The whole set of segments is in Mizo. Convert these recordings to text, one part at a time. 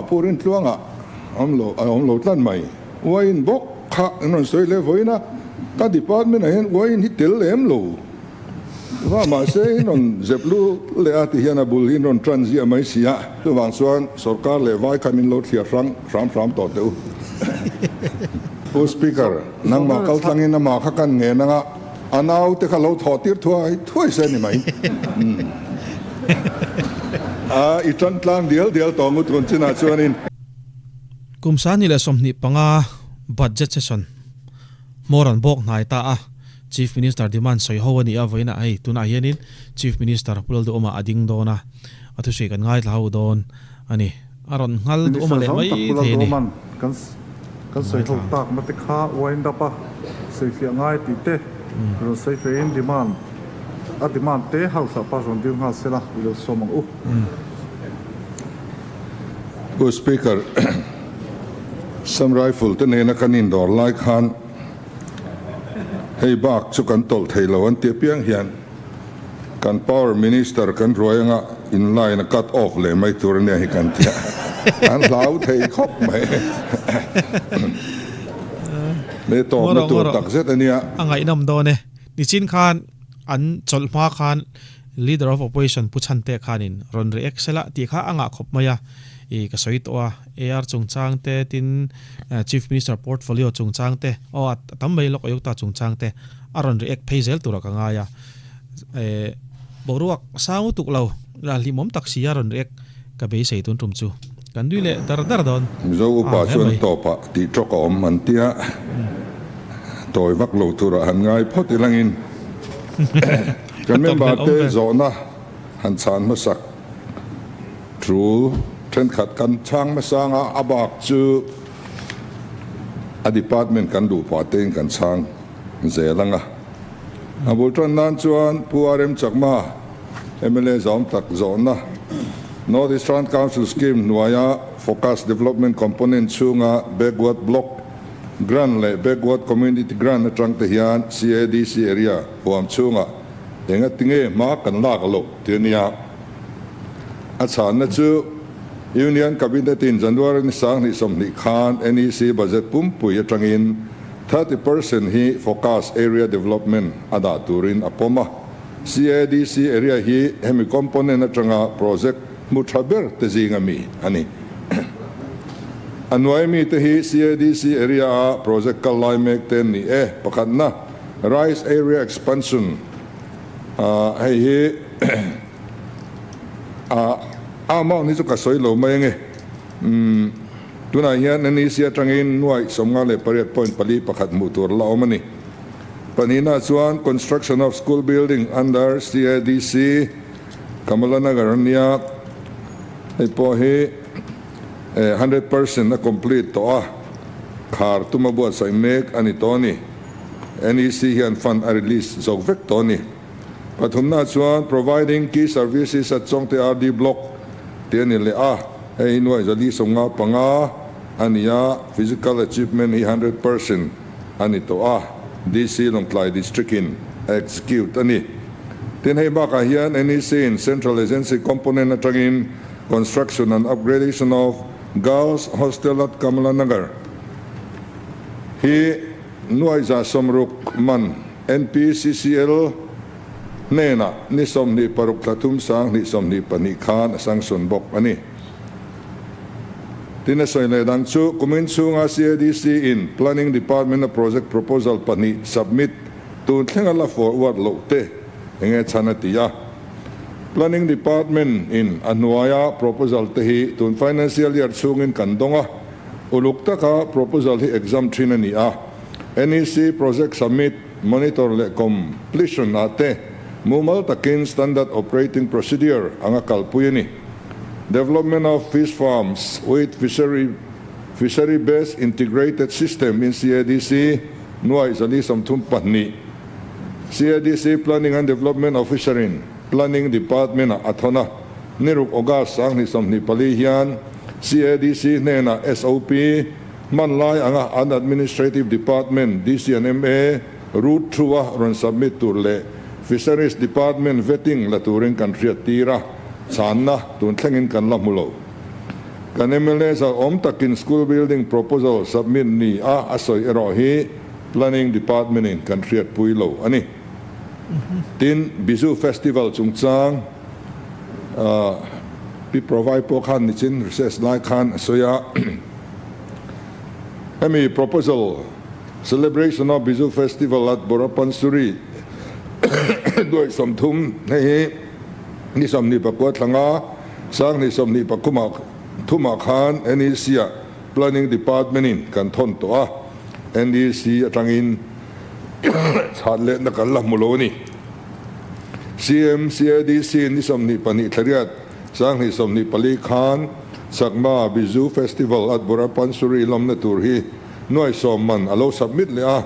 Pu Rintluanga awm lo a awm lo tlat mai. Uain bawk kha an rawn sawi leh vawiin a, ka department ah hian uain hi tel lem lo va mahse in rawn zep lut leh a ti hian a bul hi in rawn tan ziah mai si a, chuvang chuan sorkar leh vai kha min lo thliar hrang hram hram tawh teh u. Pu Speaker, nangmah kaltlangin amah kha kan ngen anga a naute kha lo thawh tir thuai thuai se ni mai. A i tan tlang dial dial tawh ngut hun chinah chuanin. Kum 2025 Budget Session hmawr an bawk hnai ta a, Chief Minister demand sawi ho a ni a, vawiinah hei tunah hianin Chief Minister Pu Lalduhawma a ding dawn a, a thusawi kan ngaithla ho dawn a ni. A rawn nghal Minister duhawma leh zawng mai tak Pu thei a ni. Lalduhawma'n kan kan sawi ho takna te kha wind up a sawifiah ngai tih te rawn sawi fehin demand a demand te House ah pass rawn dil nghal sela i lo sawm ang u. Pu Speaker, Assam Rifle te nena kan indawr lai khan hei bak chu kan tawlh thei lo an ti apiang hian kan Power Minister kan ruai anga in line a cut off leh mai tur ania hi kan ti a, an hlau thei khawp mai. Leh tawpna tur tak zet ania. A ngaihnawm dawn e. Nichin khan an chawlh hma khan Leader of Opposition Pu Chhante khanin rawn react sela tih kha a ngah khawp mai a, i ka sawi tawh a, AR chungchang te tin Chief Minister portfolio chungchang te aw a tam mai lawk Ayukta chungchang te a rawn react phei zel turah ka ngai a, eh boruak sang lutuk lo la hlimawm tak si a rawn react ka beisei tun tum chu kan nui leh dar dar dawn Mizo a upa hle chuan mai. tawpah tih tawk a awm an tia, tawi vak lo turah han ngai phawt ilangin. Kan member te zawhna han chhan hmasak tul thenkhat kan chhang hmasa anga a bak chu a department kan duh pah tein kan chhang zel anga. A bul tan nan chuan Pu RM Chakma mla zawm tak zawhna North Eastern Council Scheme hnuaia Focus Development Component chhunga Backward Block Grant leh Backward Community Grant atang te hian CADC area huam chhungah enga tinge hma kan lak loh ti a nia. A chhanna chu Union Cabinet in January ni 2020 khan NEC budget pumpui atangin 30% hi Focus Area Development a dah turin a pawm a. CADC area hi hemi component atanga project hmu tha ber te zinga mi a ni. A hnuai mi te hi CADC area a project kal lai mek te an ni e. Pakhatna, Rice Area Expansion, hei hi a amount hi chu ka sawi lo mai ange. Tunah hian NEC atangin nuaih 58.41 hmuh tur la awm a ni. Pahnihna chuan Construction of School Building under CADC, Kamalanagar a nia, hei pawh hi 100% a complete tawh a, khar tuma buatsaih mek a ni tawh a ni. NEC hian fund a release zawk vek tawh a ni. Pathumna chuan Providing Key Services at Chawngte RD Block tih a ni leh a, hei hi nuaih 455 a ni a, physical achievement hi 100% a ni tawh a, DC Lawngtlai District in a execute a ni. Tin hei bakah hian NEC in Central Agency component atangin Construction and Upgradation of Girls Hostel at Kamalanagar hi nuai 160 man NPCCL hnenah ni 26 thla thum 2022 khan a sanction bawk a ni. Tin a sawi leh dang chu kumin chhunga CADC in Planning Department a project proposal pahnih submit tun thlenga la forward loh te enge chhan a ti a. Planning Department in a hnuaia proposal te hi tun financial year chhungin kan dawng a, uluk taka proposal hi exam thin a ni a. NEC project submit, monitor leh completion ah te mumal takin standard operating procedure anga kalpui a ni. Development of fish farms with fishery fishery based integrated system in CADC nuai 432. CADC Planning and Development Officer-in Planning Department-ah a thawn a, ni ruk August 2024 hian CADC hnenah SOP hman lai anga an Administrative Department, DC and MA, route through-a rawn submit tur leh Fisheries Department vetting la turin kan hriat tir a, chhanna tun thlengin kan la hmu lo. Kan mla zau awm takin school building proposal submit ni a a sawi erawh hi Planning Department in kan hriatpui lo a ni. Tin, Bizu Festival chungchang Pi Provai pawh khan nichin recess lai khan a sawi a. Hemi proposal Celebration of Bizu Festival at Borapansuri duai 30 hei hi ni 24 thlanga Sanghnih 23 thumah khan NEC ah Planning Department in kan thawn tawh a, NEC atangin chhat letna kan la hmu lo a ni. CMCADC ni 22 thlariat Sanghnih 24 khan Chakma Bizu Festival at Borapansuri lawmna tur hi nuai 10 man a lo submit leh a,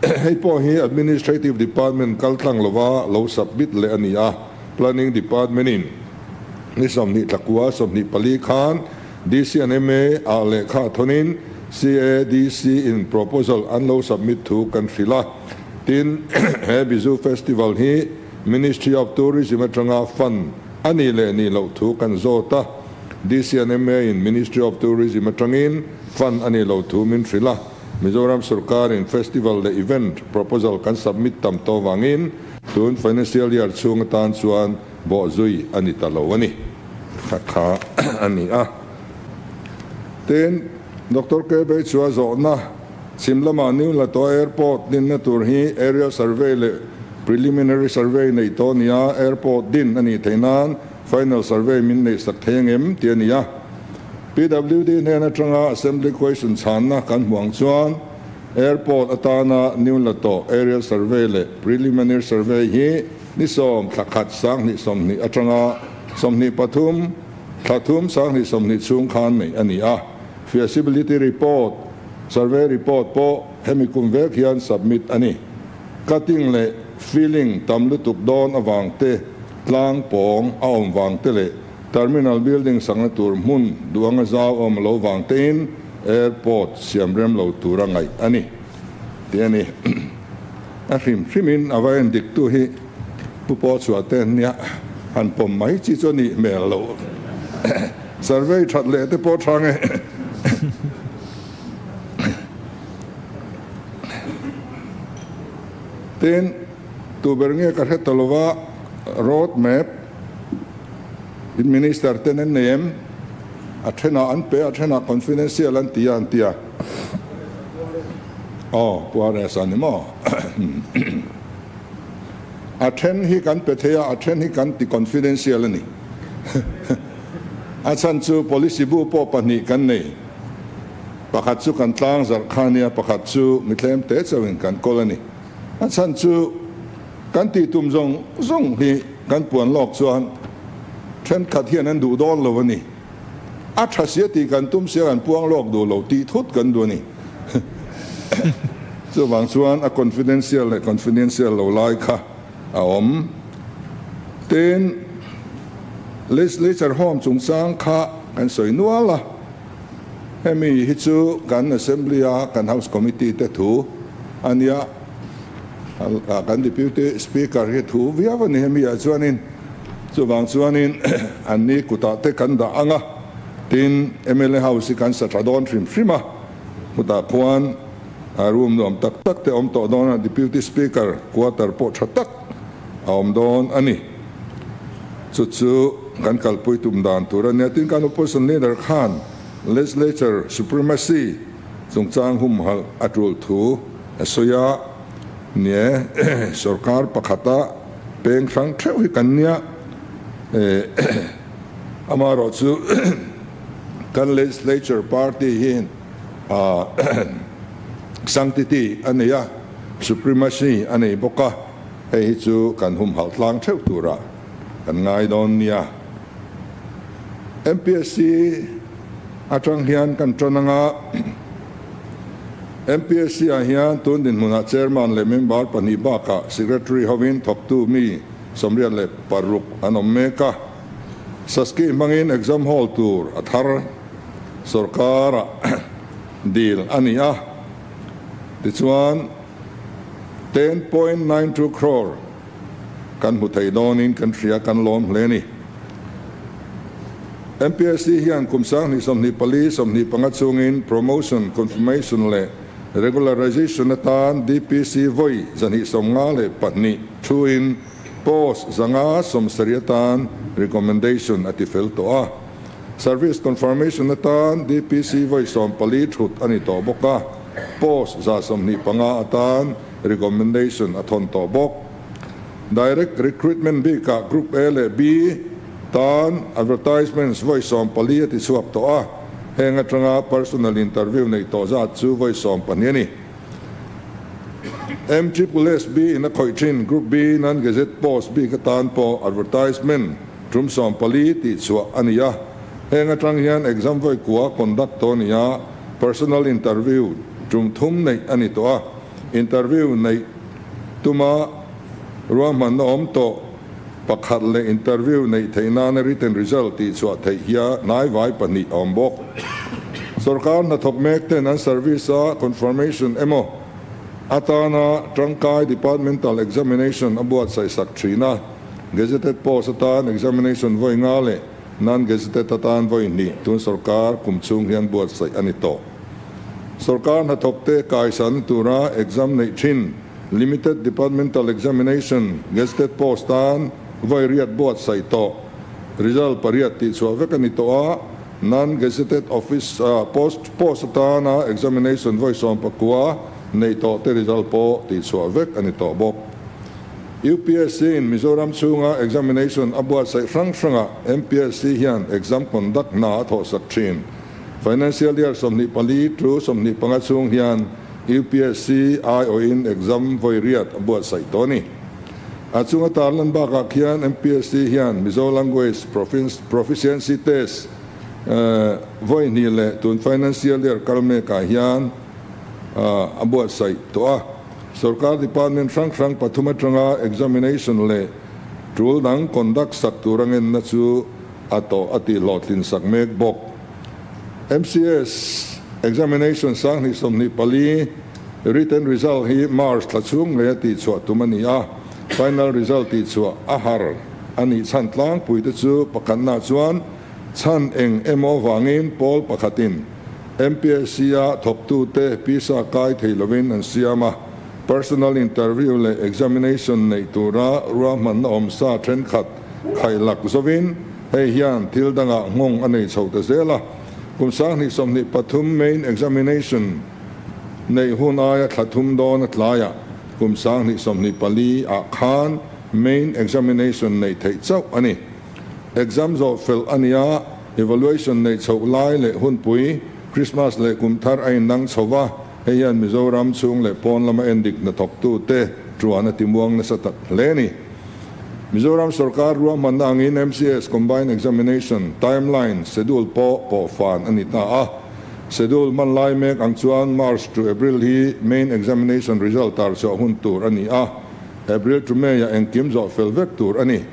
hei pawh hi Administrative Department kaltlang lova lo submit leh a ni a. Planning Department in ni 20 tlakua 24 khan DC and ma ah lehkha thawnin CADC in proposal an lo submit thu kan hrilh a. Tin, he Bizu Festival hi Ministry of Tourism atanga fund a nih leh nih loh thu kan zawt a. DC and ma in Ministry of Tourism atangin fund a nih loh thu min hrilh a. Mizoram sorkar in festival leh event proposal kan submit tam tawh vangin Tun financial year chhung atan chuan bawhzui a ni ta lo a ni. Kha kha a ni a. Tin, Doctor Kebei chua zawhna, chhim lamah New Latoa Airport dinna tur hi aerial survey leh preliminary survey neih tawh a ni a, airport din a nih theih nan final survey min neih sak thei angem tih a ni a. PWD hnen atanga assembly question chhanna kan hmuh ang chuan, Airport atana New Lato Aerial Survey leh Preliminary Survey hi ni 10 thla khat 2020 atanga 23 thla thum 2020 chhung khan neih a ni a. Feasibility Report, Survey Report pawh hemi kum vek hian submit a ni. Cutting leh filling tam lutuk dawn avang te, tlang pawng a awm vang te leh Terminal building sakna tur hmun duanga zau awm lo vang tein airport siam rem lo tura ngaih a ni tih a ni. A hrim hrimin a va en diktu hi Pu Paw chhuah te nia han pawm mai chi chu a nih hmel loh. Survey that leh te pawh tha nge. Tin, tu ber nge ka hre ta lova road map In minister ten an nei em? A thenah an pe a, a thenah confidential an ti a an ti a. Aw, Pu RS a ni maw? A then hi kan pe thei a, a then hi kan ti confidential a ni. A chhan chu policy bu pawh pahnih kan nei. Pakhat chu kan tlang zarh kha a nia, pakhat chu mithlem te chauhin kan kawl a ni. A chhan chu kan tih tum zawng zawng hi kan puan lawk chuan thenkhat hian an duh dawn lo a ni. A tha sia tih kan tum sia kan puang lawk duh lo tih thut kan duh a ni. Chuvang chuan a confidential leh confidential lo lai kha a awm. Tin, Legislature Home chungchang kha kan sawi nual a. Hemi hi chu kan Assembly a kan House Committee te thu a nia, kan Deputy Speaker hi thu viau a ni hemi ah chuanin, chuvang chuanin an ni kutah te kan dah ang a, tin mla House hi kan sa tha dawn hrim hrim a, kutah khuan room nuam tak tak te awm tawh dawn a, Deputy Speaker quarter pawh tha tak a awm dawn a ni. Chu chu kan kalpui tum dan tur a nia. Tin, kan Opposition Leader khan Legislature Supremacy chungchang humhalh a tul thu a sawi a, nie sorkar pakhata peng hrang theuh hi kan nia. Amaherawh chu kan Legislature Party hian sanctity a nei a, supremacy a nei bawk a. Hei hi chu kan humhalh tlang theuh turah kan ngai dawn nia. MPSC atang hian kan tan anga, MPSC ah hian tun dinhmunah Chairman leh member pahnih bakah Secretary hovin thawktu mi 86 an awm mek a. Saski hmangin exam hall tur a thar sorkarah dil a ni a. Tichuan. 10.92 crore kan hmu thei dawnin kan hria, kan lawm hle a ni. MPSC hian kum 2024, 25 chhungin promotion, confirmation leh regularization atan DPC vawi 252 thuin post 570 atan recommendation a tifel tawh a. Service confirmation atan DPC vawi 14 thut a ni tawh bawk a, post 125 atan recommendation a thawn tawh bawk. Direct recruitment bikah Group A leh B tan advertisements vawi 14 a tichhuak tawh a, heng atanga personal interview nei tawh zat chu vawi 12 a ni. M triple S B in a khawih thin Group B non-gazette post bik atan pawh advertisement tum 14 tihchhuah a ni a, heng atang hian exam vawi kua conduct tawh a ni a, personal interview tum thum neih a ni tawh a, interview neih tuma ruahmanna awm tawh pakhat leh interview neih theih nana written result tihchhuah theih hia hnaivai pahnih a awm bawk. Sorkar hnathawk mek ten an service a confirmation emaw atana tangkai departmental examination a buatsaih sak thin a, gazetted post atan examination vawi nga leh non-gazetted atan vawi hnih tun sorkar kum chhung hian buatsaih a ni tawh. Sorkar hnathawk te kaisan tura exam neih thin Limited Departmental Examination, Gazetted Post tan vawi riat buatsaih tawh. Result pariat tihchhuah vek a ni tawh a, Non-Gazetted Office Post post atana examination vawi 19 neih tawh te result pawh tihchhuah vek a ni tawh bawk. UPSC in Mizoram chhunga examination a buatsaih hrang hrangah MPSC hian exam conduct hna a thawhsak thin. Financial Year 24 to 25 chhung hian UPSC aiawhin exam vawi riat a buatsaih tawh a ni. A chunga tarlan bakah khian MPSC hian Mizo Language Proficiency Test vawi hnih leh tun financial year kal mekah hian a buatsaih tawh a. Sorkar department hrang hrang pathum atanga examination leh tul dang conduct sak tur a ngenna chu a tawh a tih hlawhtlin sak mek bawk. MCS examination 2024 written result hi March thla chhung ngei a tihchhuah tum a ni a, final result tihchhuah a har a nih chhan tlangpui te chu pakhatna chuan chhan eng emaw vangin pawl pakhatin MPSC-a thawktute pisa kai thei lovin an siam a, personal interview leh examination neih tura ruahmanna awmsa thenkhat khailak zovin hei hian thil dangah nghawng a nei chho ta zel a. Kum 2023 main examination neih hun aia thla thum dawn a tlaiah kum 2024 ah khan main examination neih theih chauh a ni. Exam zawh fel a nia, evaluation neih chhoh lai leh hunpui, Christmas leh kum thar a innang chho va, hei hian Mizoram chhung leh pawn lama endik hnathawktute tuan a timuang nasa tak hle a ni. Mizoram sorkar ruahmanna angin MCS Combined Examination timeline schedule pawh pawhfan a ni ta a. Schedule hman lai mek ang chuan March to April hi main examination result tar chhuah hun tur a ni a, April to May ah engkim zawh fel vek tur a ni.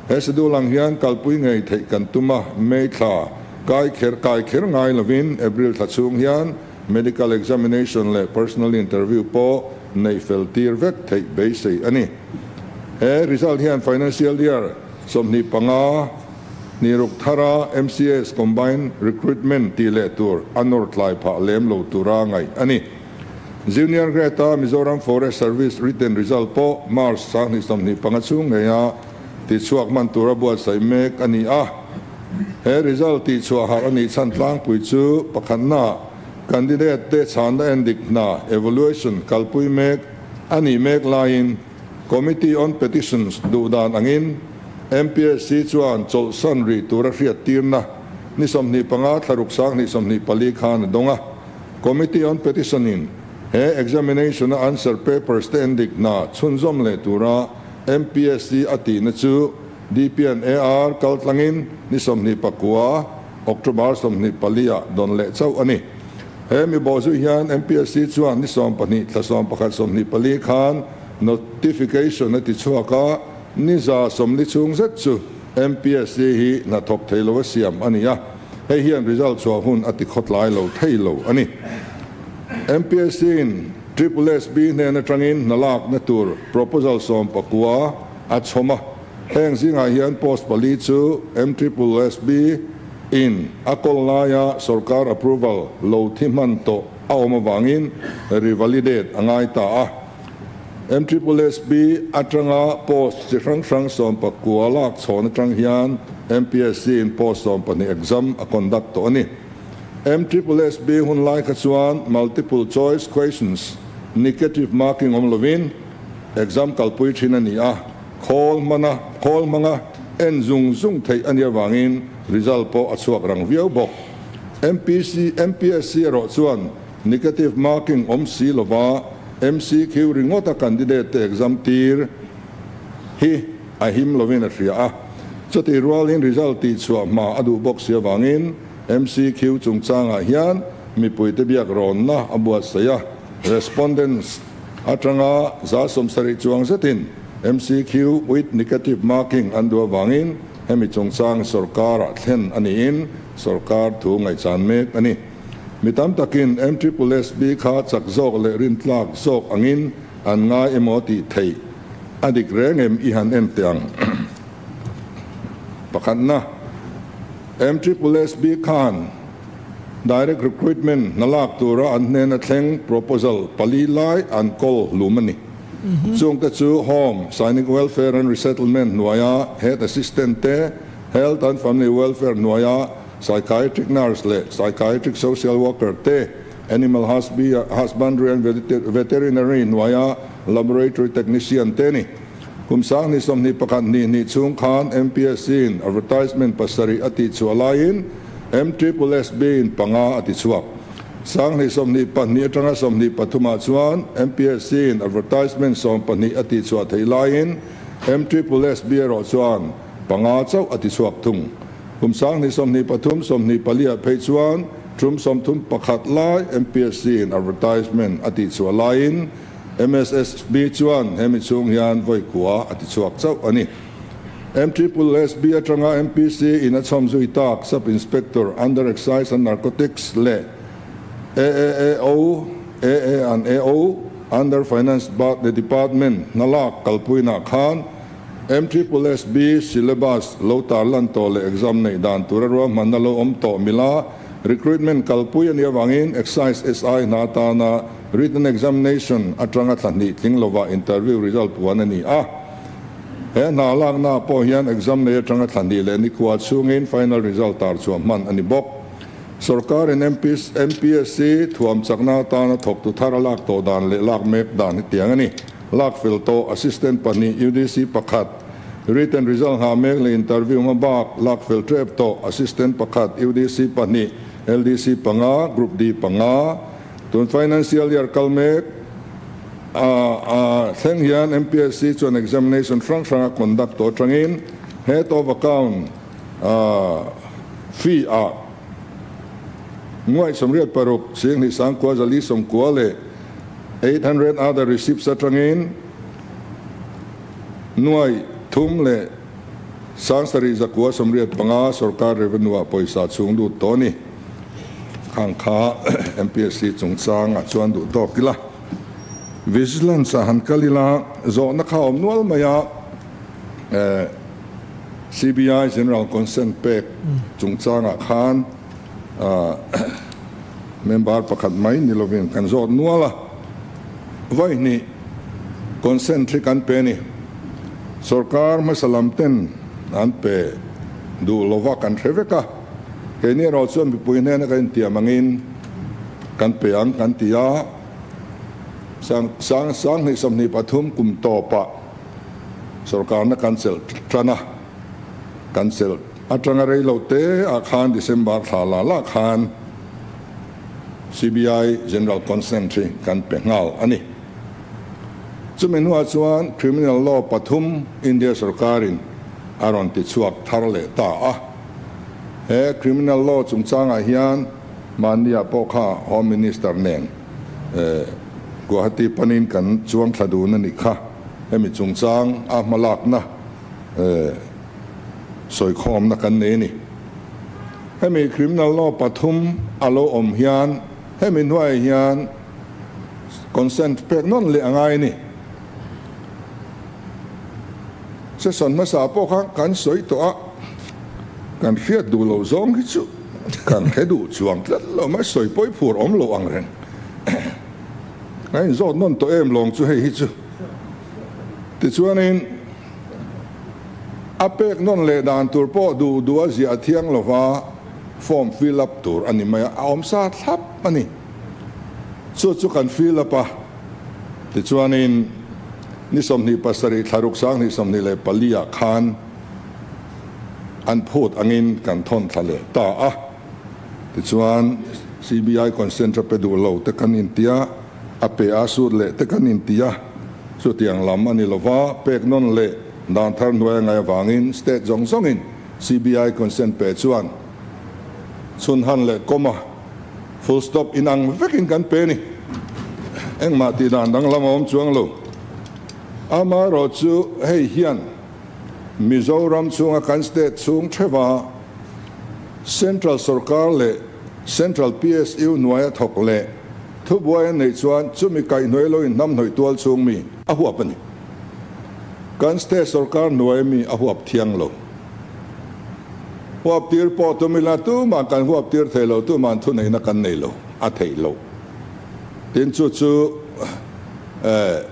He schedule ang hian kalpui ngei theih kan tum a, May thla kai kher kai kher ngai lovin April thla chhung hian medical examination leh personal interview pawh neih fel tir vek theih beisei a ni. He result hian financial year 25 ni ruk thara MCS combined recruitment tih leh tur a nawr tlai phah lem lo tura ngaih a ni. Junior grade-a Mizoram Forest Service written result pawh March 2025 chhung ngeia tichhuak hman tura buatsaih mek a ni a. He result tihchhuah harh a nih chhan tlangpui chu pakhatna candidate te chhanna endik hna, evaluation, kalpui mek a nih mek laiin Committee on Petitions duh dan angin MPSC chuan chawlhsan rih tura hriat tirna ni 25 thla ruk 2024 khan a dawng a. Committee on Petition in he examination a answer papers te endik hna chhunzawm leh tura MPSC a tihna chu DP and AR kaltlangin ni 29 October 24 ah dawn leh chauh a ni. He mi bawhzui hian MPSC chuan ni 12 thla 11 24 khan notification a ti chhuak a, ni 140 chhung zet chu MPSC hi hnathawk thei lo a siam a ni a, hei hian result chhuah hun a ti khawtlai lo thei lo a ni. MPSC in Triple SB hnen atangin hna lakna tur proposal 19 a chhawm a, heng zingah hian post pali chu M Triple SB. in a kawl laia sorkar approval lo thi hman tawh a awm avangin revalidate a ngai ta a. MSSB atanga post chi hrang hrang 19 lak chhawn atang hian MPSC in post 12 exam a conduct tawh a ni. MSSB hun lai kha chuan multiple choice questions negative marking awm lovin exam kalpui thin a ni a, khawl hmana khawl hmanga en zung zung theih a nih avangin result pawh a chhuak rang viau bawk. MPC MPSC erawh chuan Negative marking awm si lova MCQ ringawta candidate te exam tir hi a him lovin a hria a. Chutih rualin result tihchhuah hma a duh bawk si avangin MCQ chungchangah hian mipuite biak rawnna a buatsaih a. Respondents atanga 70% chuang zetin MCQ with negative marking an duh avangin hemi chungchang sorkarah thlen a niin sorkar thu ngaihchan mek a ni. Mi tam takin MSSB kha chak zawk leh rintlak zawk angin an ngai emaw tih theih a dik reng em i han en teh ang. Pakhatna, MSSB khan direct recruitment hna lak tura an hnena thleng proposal pali lai an kawl hlum a ni. Chungte chu Home, Sainik Welfare and Resettlement hnuaia Head Assistant te, Health and Family Welfare hnuaia Psychiatric nurse leh psychiatric social worker te, animal husbandry and veterinary hnuaia laboratory technician te ni. Kum 2021 hnih hnih chhung khan MPSC in advertisement pasarih a tihchhuah laiin MSSB in panga a tichhuak. 2022 atanga 23 ah chuan MPSC in advertisement 12 a tihchhuah theih laiin MSSB erawh chuan panga chauh a tichhuak thung. Kum 2023, 24 ah phei chuan tum 31 lai MPSC in advertisement a tihchhuah laiin MSSB chuan hemi chhung hian vawi kua a tichhuak chauh a ni. MSSB atanga MPC in a chhawm zui tak Sub Inspector Under Excise and Narcotics leh AAAO, AA and AO Under Finance Department hna lak kalpuinah khan MSSB syllabus lo tarlan tawh leh exam neih dan tura ruahmanna lo awm tawh mila recruitment kalpui a nih avangin Excise SI hna atana written examination atanga thla hnih tling lova interview result puan a ni a. He hna lakna ah pawh hian exam nei atanga thla hnih leh nikhua chhungin final result tar chhuah hman a ni bawk. Sorkarin MPSC thuam chakna atana thawktu thar a lak tawh dan leh lak mek dan hetiang a ni. Lak fel tawh Assistant pahnih UDC pakhat, Written result nghah mek leh interview hma bak lak fel tep tawh Assistant pakhat UDC pahnih, LDC panga, Group D panga. Tun financial year kal mek a a thleng hian MPSC chuan examination hrang hrang a conduct tawh atangin Head of Account a fee ah nuaih 86 sing hnih sangkua zali sawmkua leh 800 other receipts atangin nuai thum leh 7,000 185 sorkar revenue ah pawisa chhung lut tawh a ni. Khang kha MPSC chungchang ah chuan duh tawk ila. Vigilance ah han kal ila zawhna kha awm nual mai a, CBI General Consent pek chungchang ah khan Member pakhat mai ni lovin kan zawt nual a, vawi hnih consent hi kan pe a ni. Sorkar hmasa lam ten an pe duh lova kan hre vek a, keini erawh chuan mipui hnena kan intiam angin kan pe ang kan ti a, sang 2023 kum tawpah sorkarna kan chelh tan a, kan chelh. Atanga rei lo te ah khan December thla la la khan CBI General Consent hi kan pe nghal a ni. Chumi hnuah chuan Criminal Law pathum India sorkarin a rawn ti chhuak thar leh ta a. He Criminal Law chungchangah hian mahniah pawh kha Home Minister nen Guwahati panin kan chuang thla dun a nih kha. Hemi chungchang a hmalakna sawikhawmna kan nei a ni. Hemi criminal law pathum a lo awm hian hemi hnuaiah hian consent pek nawn leh a ngai a ni. Session hmasa pawh kha kan sawi tawh a, Kan hriat duh loh zawng hi chu kan hre duh chuang tlat lo mai, sawi pawi phur awm lo ang reng. Kan inzawt nawn tawh em lawng chu hei hi chu. Tichuanin a pek nawn leh dan tur pawh duh duh a ziah thiang lova form fill up tur a ni mai a, a awm sa thlap a ni. Chu chu kan fill up a, tichuanin ni 27 thla ruk 2024 ah khan an phut angin kan thawn thla leh ta a. Tichuan CBI consent a pe duh lo te kan intia, a pe a sut leh te kan intia, chutiang lam a ni lova, pek nawn leh dan thar hnuai a ngaih avangin state zawng zawngin CBI consent pe chuan chhunhan leh comma, full stop inang vekin kan pe a ni. Engmah tih dan danglam a awm chuang lo. Amaherawhchu hei hian Mizoram chhunga kan state chhung theuha Central sorkar leh Central PSU hnuaia thawk leh thubuai an neih chuan chumi kaihhnuai lo inhnamhnawih tual chhung mi a huap a ni. Kan state sorkar hnuaia mi a huap thiang lo. Huap tir pawh tum ila tumah kan huap tir thei lo, tuma'n thuneihna kan nei lo, a theih loh. Tin chu chu eh.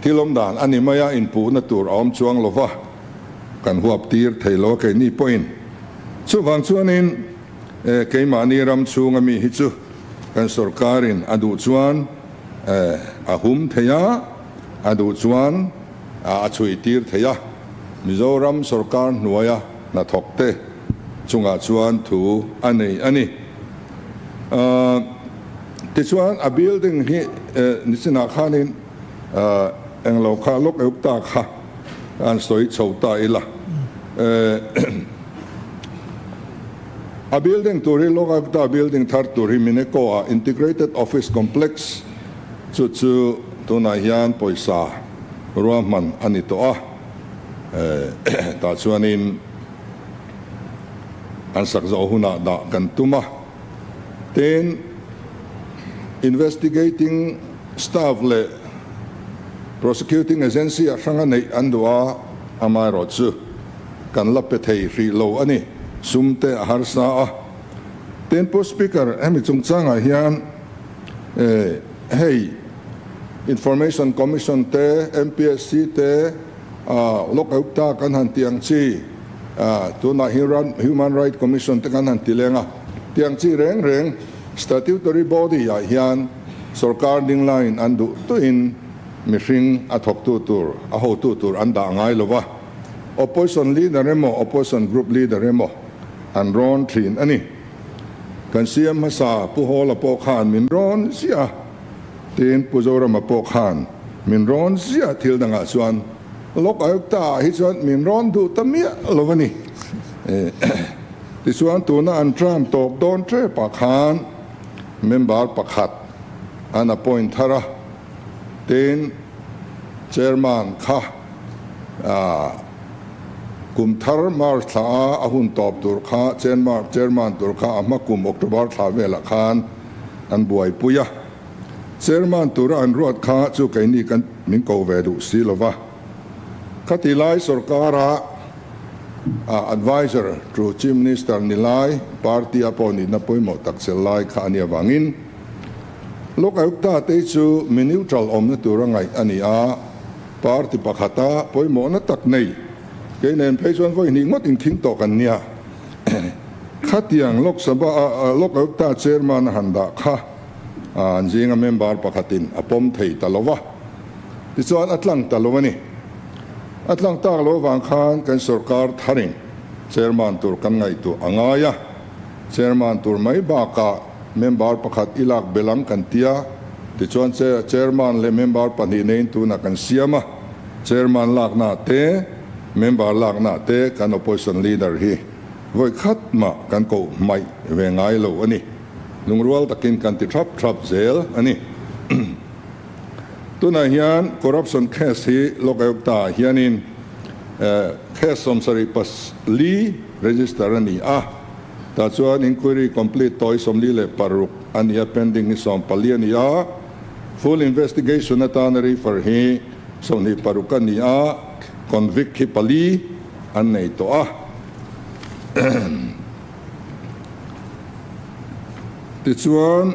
Thil awm dan a ni mai a, inpuhna tur a awm chuang lo va, kan huap tir thei lo a keini pawhin. Chuvang chuanin keimahni ram chhunga mi hi chu kan sorkarin a duh chuan a hum thei a, a duh chuan a chhui tir thei a. Mizoram sorkar hnuaia hnathawkte chungah chuan thu a nei a ni. Tichuan a building hi nichinah khanin englo kha lawk eup ta kha an sawi chho ta ila. A building tur hi lawk eup ta building thar tur hi Mineco ah Integrated Office Complex chu chu tunah hian pawisa ruahman a ni tawh a. Tah chuanin an sak zawh hunah dah kan tum a. Tin, investigating staff leh prosecuting agency a hranga neih an duh a, amaherawh chu kan la pe thei hrih lo a ni, sum te a harsa a. Tin, Pu Speaker, hemi chungchangah hian hei Information Commission te, MPSC te, Lok Ayukta kan han tih ang chi, tunah hian Human Right Commission te kan han ti leng a, tih ang chi reng reng statutory body ah hian sorkar ding laiin an duh tuin mihring a thawktu tur, a hotu tur an dah ngai lo va, opposition leader emaw opposition group leader emaw an rawn thin a ni. Kan CM hmasa Pu Hawla pawh khan min rawn ziah a. Tin, Pu Zorama pawh khan min rawn ziah thil dangah chuan Lok Ayukta ah hi chuan min rawn duh ta miah lo a ni. Tichuan tuna an term tawp dawn tep ah khan member pakhat an appoint thar a, tin chairman kha kum thar March thla a a hun tawp tur kha chairman tur kha a hma kum October thla velah khan an buaipui a, Chairman tura an ruat kha chu keini kan min ko ve duh si lo va. Khati lai sorkara adviser to Chief Minister ni lai party a pawh nihna pawimawh tak sel lai kha a nih avangin Lok Ayukta te chu mi neutral awmna tura ngaih a ni a, party pakhata pawimawhna tak nei kei nen phei chuan vawi hnih ngawt inkhing tawh kan nia. Khatiang Lok Sabha a Lok Ayukta Chairman a han dah kha an zinga member pakhatin a pawm thei ta lo va, tichuan a tlang ta lo a ni. A tlang tak lo avang khan kan sorkar tharin Chairman tur kan ngaihtuah a ngai a, Chairman tur mai bakah member pakhat i lak belh ang kan ti a, tichuan Chairman leh member pahnih neiin tunah kan siam a, Chairman lakna te, member lakna te kan opposition leader hi vawi khat mah kan koh hmaih ve ngai lo a ni. Lungrual takin kan ti thap thap zel a ni. Tunah hian corruption case hi Lok Ayukta ah hianin case 74 register a ni a, tah chuan inquiry complete tawi 46 a ni a, pending hi 14 a ni a, full investigation atana refer hi 26 a ni a, convict hi pali an nei tawh a. Tichuan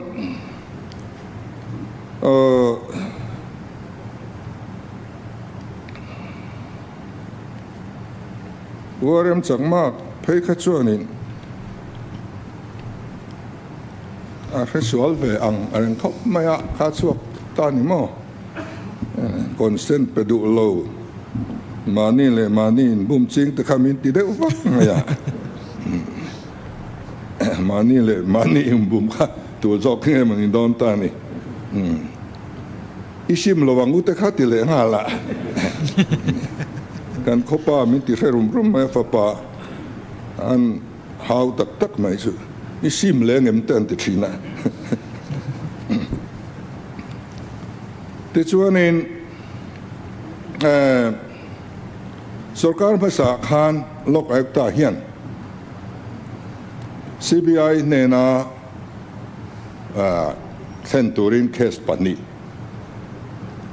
Uarem Chakma phei kha chuanin a hre sual ve ang a reng khawp mai a, kha chhuak ta ni maw? Consent pe duh lo, mahni leh mahni inbum ching te kha min ti deuh vak mai a, mahni leh mahni inbum kha tur zawk nge maw ni dawn ta ni? I sim lo ang u te kha ti leh nghal a, kan khawpa min ti hre rum rum mai a fapa an hau tak tak mai chu i sim leh ngem te an ti thin a. Tichuanin sorkar hmasa khan Lok Ayukta hian CBI hnena thlen turin case pahnih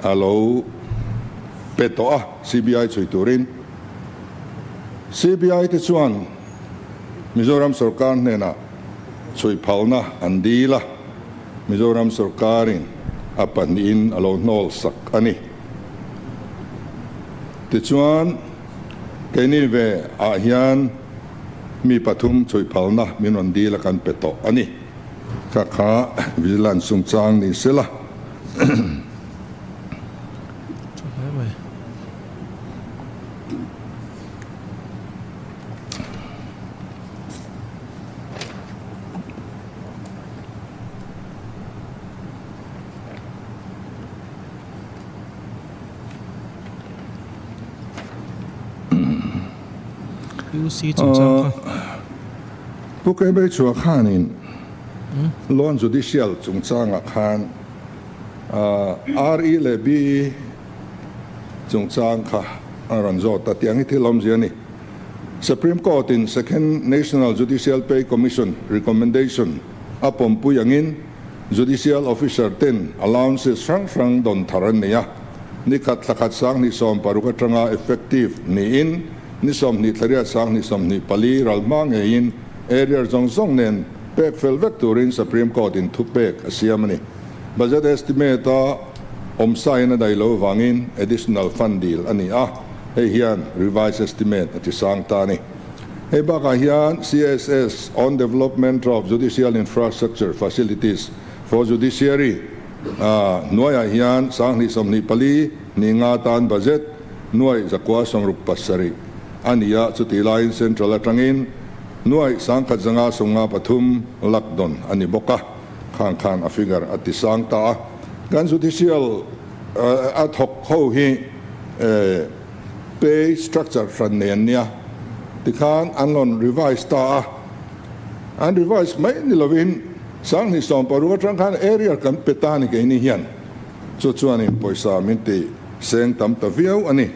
a lo pe tawh a, CBI chhui turin. CBI te chuan Mizoram sorkar hnenah chhui phalna an dil a, Mizoram sorkarin a pahnihin a lo hnawl sak a ni. Tichuan, keini ve ah hian mi pathum chhui phalna min rawn dil a kan pe tawh a ni. Kha kha vigilance chungchang ni sela. UC chungchang kha. Pu Kebei chhuah khanin Loan Judicial chungchangah khan RE leh BE chungchang kha a rawn zawt a, tiang hi thil awmzia a ni. Supreme Court in Second National Judicial Pay Commission recommendation a pawmpui angin Judicial Officer ten allowances hrang hrang dawn thar an nei a, ni khat thla khat 2016 atanga effective niin ni 20 thlariat 2024 ral hma ngeiin arrear zawng zawng nen pek fel vek turin Supreme Court in thupek a siam a ni. Budget estimate a awmsa in a dai lo vangin additional fund deal a ni a, hei hian revised estimate a ti sang ta a ni. Hei bakah hian CSS on Development of Judicial Infrastructure Facilities for Judiciary hnuaiah hian 2024 ni nga tan budget nuaih 967 a ni a, chutih laiin Central atangin nuaih 1553 lakh dawn a ni bawk a, khang khan a figure a ti sang ta a. Kan judicial a thawk ho hi pay structure hran nei an nia tikhan an rawn revise ta a, an revise mai ni lovin 2016 atang khan area kan pe ta ni keini hian chu chuanin pawisa min ti seng tam ta viau a ni.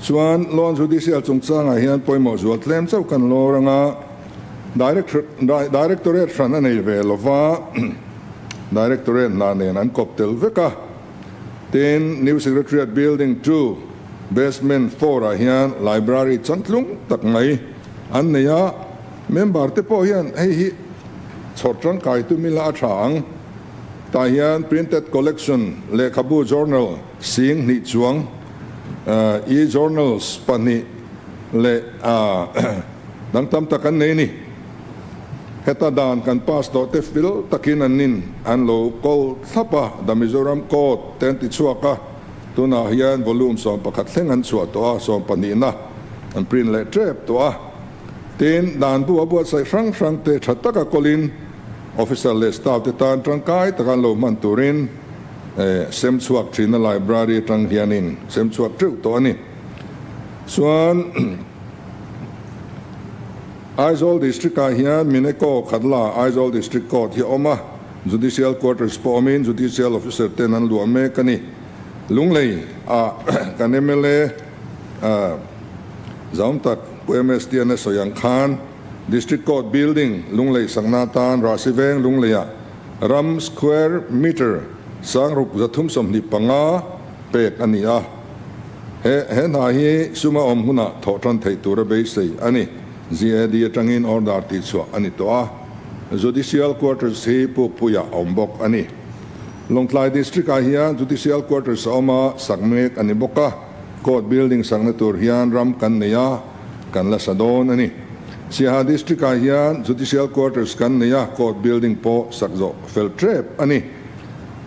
Chuan loan judicial chungchangah hian pawimawh zual tlem chauh kan lawr anga directorate hran a nei ve lova directorate hna nen an kawp tel vek a. Tin, New Secretariat Building 2, Basement 4 ah hian Library chantlung tak mai an nei a, member te pawh hian hei hi chhawr tangkai tum ila a tha ang. Tah hian Printed Collection, lehkhabu journal sing hnih chuang, e-journals pahnih leh dang tam tak an nei a ni. Heta dan kan pass tawh te fil takin an nin an lo call thlap a, The Mizoram Code te an ti chhuak a, tunah hian volume 11 thleng an chhuah tawh a, 12na an print leh tep tawh a. Tin, dan bu a buatsaih hrang hrang te tha taka kawlin officer leh staff te tan tangkai taka an lo hman turin sem chhuak thin a, library atang hianin sem chhuak teuh tawh a ni. Chuan. Aizawl District ah hian Mineko Khatla Aizawl District Court hi a awm a, Judicial Quarters pawh awmin Judicial Officer ten an luah mek a ni. Lunglei ah kan mla zaum tak Pu MS Tian a sawi ang khan District Court Building Lunglei sakna atan Rahsiveng Lunglei ah ram square meter 6325 pek a ni a. He he hna hi suma awm hunah thawh tan theih tura beisei a ni. GAD atangin order tihchhuah a ni tawh a, Judicial Quarters hi Pukpuiah a awm bawk a ni. Lawngtlai District-ah hian Judicial Quarters a awm a, sak mek a ni bawk a, Court building sakna tur hian ram kan nei a, kan la sa dawn a ni. Siaha District-ah hian Judicial Quarters kan nei a, Court building pawh sak zawh fel tep a ni.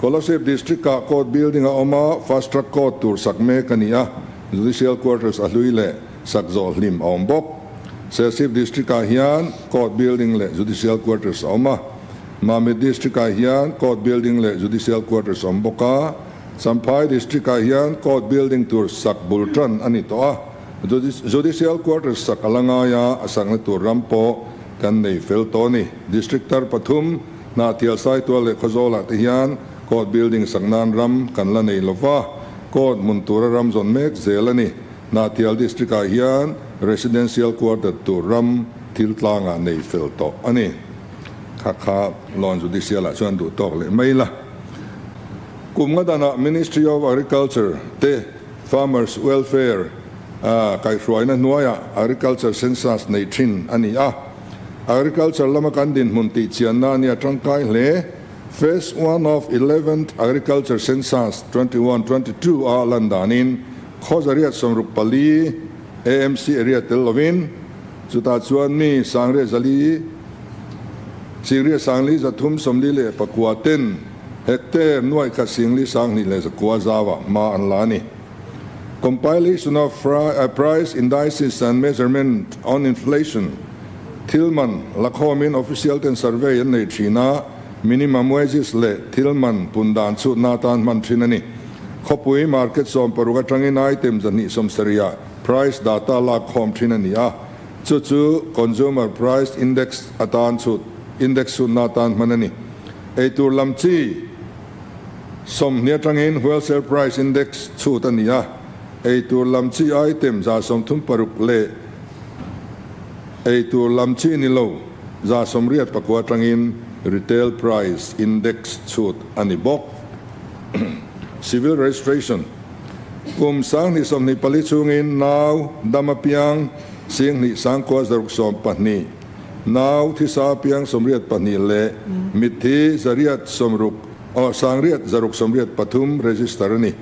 Kolasib District-ah Court building a awm a, Fast Track Court tur sak mek a ni a, Judicial Quarters a hlui leh sak zawh hlim a awm bawk. Serchhip District-ah hian Court building leh Judicial Quarters a awm a, Mamit District-ah hian Court building leh Judicial Quarters a awm bawk a, Champhai District-ah hian Court building tur sak bul tan a ni tawh a, Judicial Quarters sak a la ngai a, a sakna tur ram pawh kan nei fel tawh a ni. District tar pathum, Hnahthial Saitual leh Khawzawlah te hian Court building sak nan ram kan la nei lo va, Court hmun tura ram zawn mek zel a ni. Hnahthial District-ah hian Residential Quarter tur ram thil tlangah nei fel tawh a ni. Kha kha Lawn Judicial-ah chuan duh tawk leh mai la. Kum nga danah Ministry of Agriculture te Farmers Welfare kaihhruaina hnuaiah Agriculture Census nei thin a ni a. Agriculture lama kan dinhmun tih chianna a nia tangkai hle. Phase one of Eleventh Agriculture Census 21-22 a lan danin Khawzariat 64 AMC area tel lovin chutah chuan mi sangriat zali singriat sangli zathum 49 ten hectare nuaih khat singli sanghnih leh zakua zauah hma an la a ni. Compilation of Price Indices and Measurement on Inflation thil man lakhawmin official ten survey an nei thin a, minimum wages leh thil man pun dan chhutna atan hman thin a ni. Khawpui market 16 atangin item 270 ah price data lak khawm thin a ni a, chu chu Consumer Price Index atan chhut index chhutna atan hman a ni. Eitur lam chi 20 atangin Wholesale Price Index chhut a ni a, eitur lam chi item 136 leh eitur lam chi ni lo 89 atangin Retail Price Index chhut a ni bawk. Civil Registration Kum 2024 chhungin nau dam apiang 29,612, nau thisa apiang 82 leh mitthi 860 aw 983 register a ni.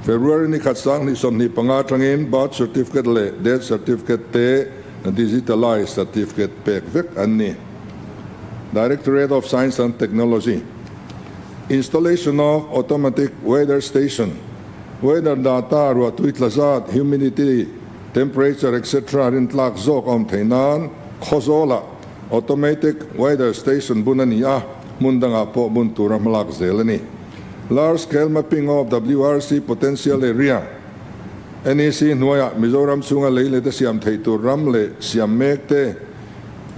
February ni khat 2025 atangin birth certificate leh death certificate te digitalized certificate pek vek an ni. Directorate of Science and Technology Installation of Automatic Weather Station Weather data ruahtui tla zat, humidity, temperature etc rintlak zawk a awm theih nan Khawzawlah Automatic Weather Station bun a ni a, hmun dangah pawh bun tura hmalak zel a ni. Large Scale Mapping of WRC Potential Area, NEC hnuaiah Mizoram chhunga lei leh te siam theih tur ram leh siam mek te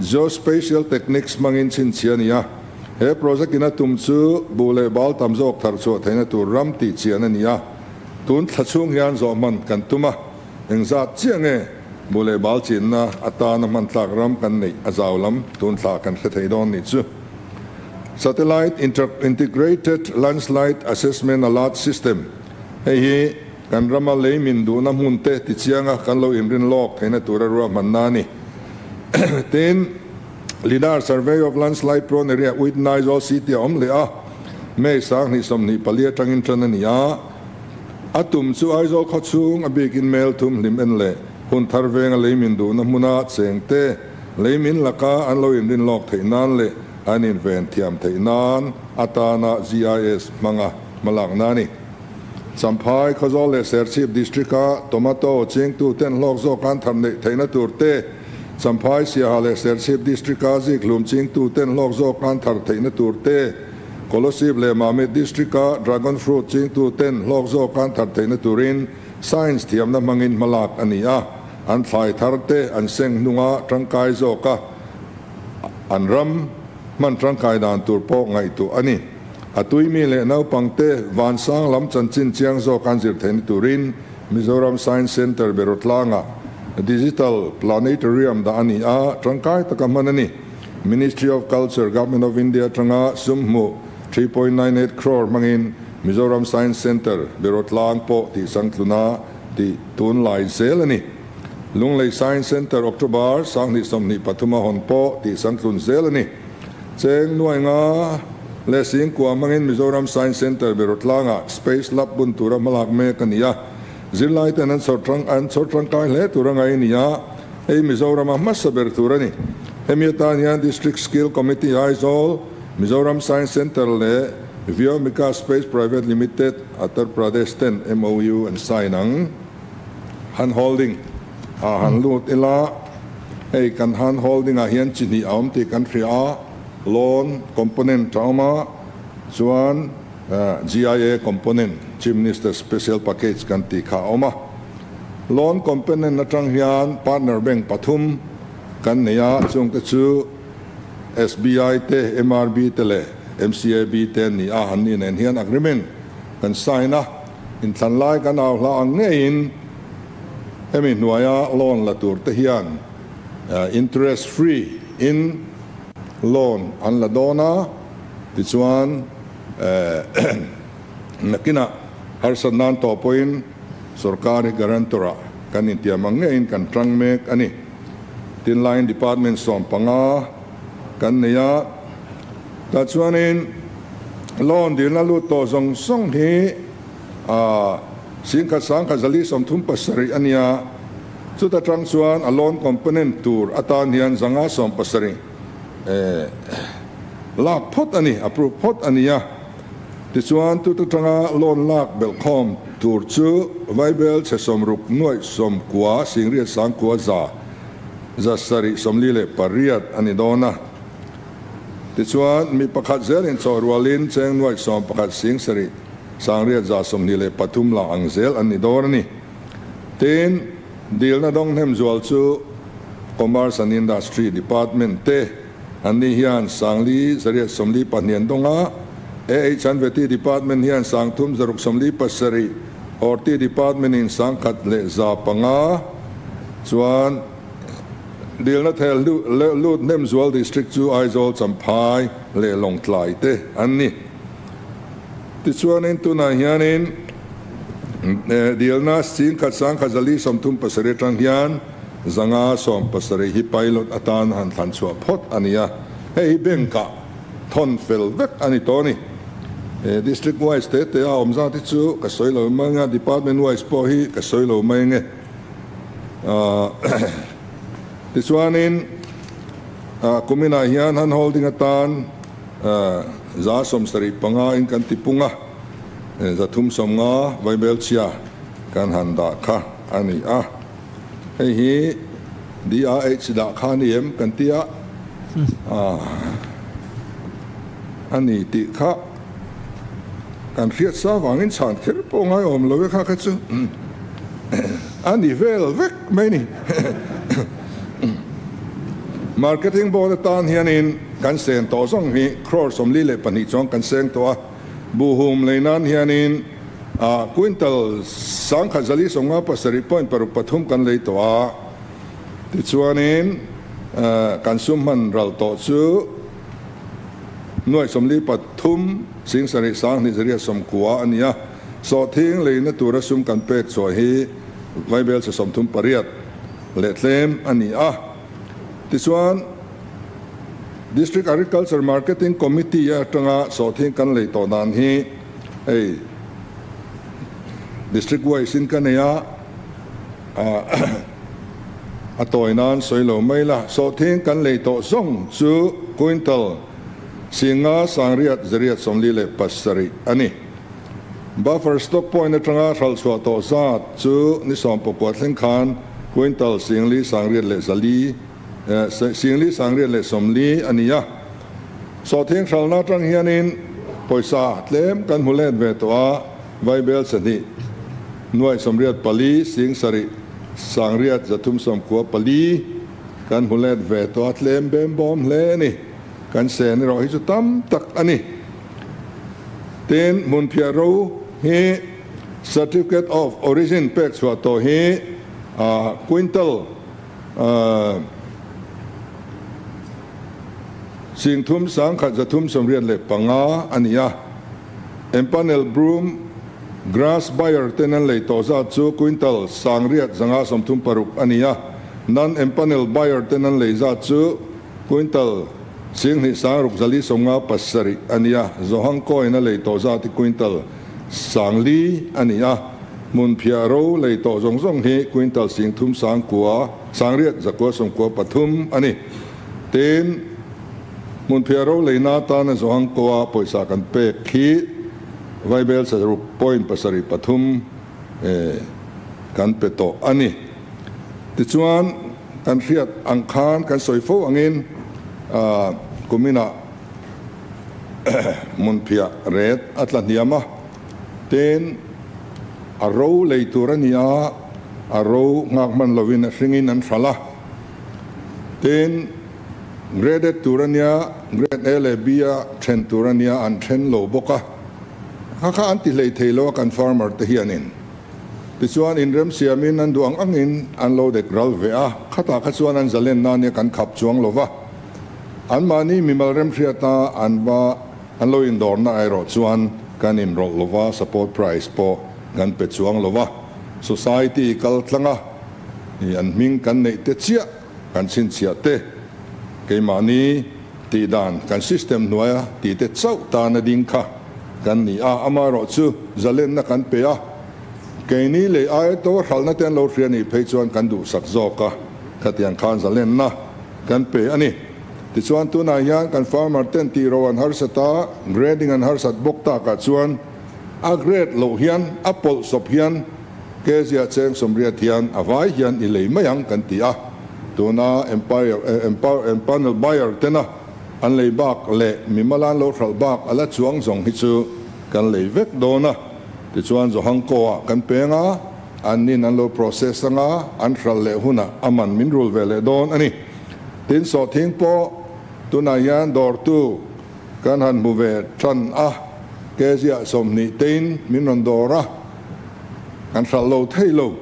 Geospatial Techniques hmangin chhinchhiah a ni a. He project in a tum chu buh leh bal tam zawk thar chhuah theihna tur ram tih chian a ni a. Tun thla chhung hian zawh hman kan tum a, engzat chiah nge buh leh bal chinna atana hman tlak ram kan neih a zau lam tun thla kan hre thei dawn nih chu. Satellite Integrated Landslide Assessment Alert System, Hei hi kan rama lei min duhna hmun te tichianga kan lo inrin lawk theihna tura ruahmanna a ni. Tin, Lidar Survey of Landslide Prone Area with Aizawl City a awm leh a, May 2024 atangin tan a ni a. A tum chu Aizawl khaw chhung a bikin mel thum hlim en leh hun thar venga lei min duhna hmuna cheng te lei min laka an lo inrin lawk theih nan leh an inven thiam theih nan atana GIS hmanga hmalakna a ni. Champhai, Khawzawl leh Serchhip District-a tomato chingtu ten hlawk zawk an tham neih theihna tur te, Champhai, Siaha leh Serchhip District-a zikhlum chingtu ten hlawk zawk an thar theihna tur te, Kolasib leh Mamit District-a dragon fruit chingtu ten hlawk zawk an thar theihna turin science thiamna hmangin hmalak a ni a, an thlai thar te an seng hnunga tangkai zawka an ram hman tangkai dan tur pawh ngaihtuah a ni. A tuimi leh naupangte vansang lam chanchin chiang zawk an zir theihna turin Mizoram Science Centre Berawtlangah Digital Planetarium dah a ni a, tangkai taka hman a ni. Ministry of Culture, Government of India atanga sum hmuh 3.98 crore hmangin Mizoram Science Centre Berawtlang pawh tihchangtluna tih tunlai zel a ni. Lunglei Science Centre October 2023 a hawn pawh tih sangtlun zel a ni. Cheng nuai nga leh singkua hmangin Mizoram Science Centre Berawtlangah Space Lab bun tura hmalak mek a ni a, zirlaiten an chhawr an chhawr tangkai hle tur a ngai a ni a, hei Mizorama hmasa ber tur a ni. Hemi atan hian District Skill Committee Aizawl, Mizoram Science Centre leh Vyomika Space Private Limited, Uttar Pradesh ten MOU an sign ang. Hand holding ah han lut ila, hei kan hand holding ah hian chi hnih a awm tih kan hria a, loan component a awm a, chuan GIA component, Chief Minister Special Package kan tih kha a awm a. Loan component atang hian partner bank pathum kan nei a, chungte chu SBI te, MRB te leh MCAB te an ni a, an ni nen hian agreement kan sign a. Inthlan lai kan au hla ang ngeiin hemi hnuaia loan la tur te hian interest free in loan an la dawn a, tichuan nakinah harsat nan tawh pawhin sorkar hi guarantor ah kan intiam ang ngeiin kan tang mek a ni. Tin line department 15 kan nei a, tah chuanin loan dilna lut tawh zawng zawng hi 10,000 137 a nia, chuta tang chuan a loan component tur atan hian 170 lak phawt a ni, approve phawt a ni a. Tichuan tuta tanga loan lak belhkhawm tur chu Vaibel chhe 60 nuaih 90 singriat 9,000 748 a ni dawn a. Tichuan mi pakhat zel inchawh rualin cheng nuaih 11 sing sarih sangriat 123 la ang zel an ni dawn a ni. Tin, dilna dawng hnem zual chu Commerce and Industry Department te an ni hian 4,842 an dawng a, AH and Vety Department hian 3,697, Horti Department in 1,105 chuan dilna thel lut hnem zual District chu Aizawl, Champhai leh Lawngtlai te an ni. Tichuanin tunah hianin dilna 10,137 atang hian 570 hi pilot atan han thlan chhuah phawt a ni a, hei hi bank ah thawn fel vek a ni tawh a ni. District wise te te a awm zat hi chu ka sawi lo mai ang a, department wise pawh hi ka sawi lo mai ang e. Tichuanin kuminah hian hand holding atan 75 in kan tipung a, 350 vaibelchhia kan han dah kha a ni a. Hei hi DRH dah kha a ni em kan ti a, a ni tih kha kan hriat sa vangin chhan kher pawh ngai awm lo e kha kha chu a ni vel vek mai ni. Marketing board atan hianin kan sen tawh zawng hi crore 42 chuang kan seng tawh a, buhhum lei nan hianin A quintal 1,457.63 kan lei tawh a, tichuanin kan sum hman ral tawh chu nuaih 43 7 2 zariat 90 a ni a, sawhthing leina tura sum kan pek chhuah hi vaibel che 38 leh tlem a ni a, tichuan District Agriculture Marketing Committee atanga sawhthing kan lei tawh dan hi Hei District wise in ka nei a, a tawi nan sawi lo mai la. Sawhthing kan lei tawh zawng chu quintal 5 sangriat zariat 47 a ni. Buffer stock point atanga hralh chhuah tawh zat chu ni 19 thleng khan quintal 4 sangriat leh 400, 4 sangriat leh 40 a ni a. Sawhthing hralhna atang hianin pawisa tlem kan hmu let ve tawh a, Vaibel sahnih nuaih 84 7 sangriat 394 kan hmu let ve tawh a, tlem bem bawm hle a ni. Kan sen erawh hi chu tam tak a ni. Tin, hmunphiah ro hi Certificate of Origin pek chhuah tawh hi quintal 3185 a ni a, empanel broom Grass buyer ten an lei tawh zat chu quintal 1536 a ni a, non-empanel buyer ten an lei zat chu quintal 2657 a ni a, Zohang coin a lei tawh zat hi quintal 4000 a ni a, hmunphiah ro lei tawh zawng zawng hi quintal 39 893 a ni. Tin, hmunphiah ro leina atana Zohang koa pawisa kan pek hi Vaibel saruk point pasarih pathum kan pe tawh a ni. Tichuan, kan hriat ang khan kan sawi fo angin kuminah hmunphiah ret a tla hniam a, tin a ro lei tur a ni a, a ro nghak hman lovin a hringin an hralh a. Tin, graded tur a nia, grade A leh B a then tur a nia, an then lo bawk a. Kha kha an ti hlei thei lo a kan farmer te hianin. Tichuan inremsiamin an duh ang angin an lo dek ral ve a, khatah kha chuan an zalenna nia kan khap chuang lo va. Anmahni mimal remhriata an va an lo indawrna erawh chuan kan inrawlh lo va, support price pawh kan pe chuang lo va. Society kal tlang a. I an hming kan neih te chiah kan chhinchhiah te, keimahni tih dan kan system hnuaia tih te chauh tana ding kha kan ni a, amaherawh chu zalenna kan pe a, keini lei aia to hralhna te an lo hria nih phei chuan kan duhsak zawk a, khatiang khan zalenna kan pe a ni. Tichuan tunah hian kan farmer ten tih ro an harsat a, grading an harsat bawk takah chuan a grade loh hian a pawlh sawp hian, Kezia cheng sawmriat hian a vai hian i lei mai ang kan ti a, tuna Empire Empanel Buyer tena an lei bak leh mimal an lo hralh bak a la chuang zawng hi chu kan lei vek dawn a, tichuan Zohangkaw ah kan peng a, an nin an lo process anga an hralh leh hunah a man min rul ve leh dawn a ni. Tin sawhthing pawh tunah hian dawrtu kan han hmu ve tan a, Kezia 20 tein min rawn dawr a. Kan hralh lo thei lo.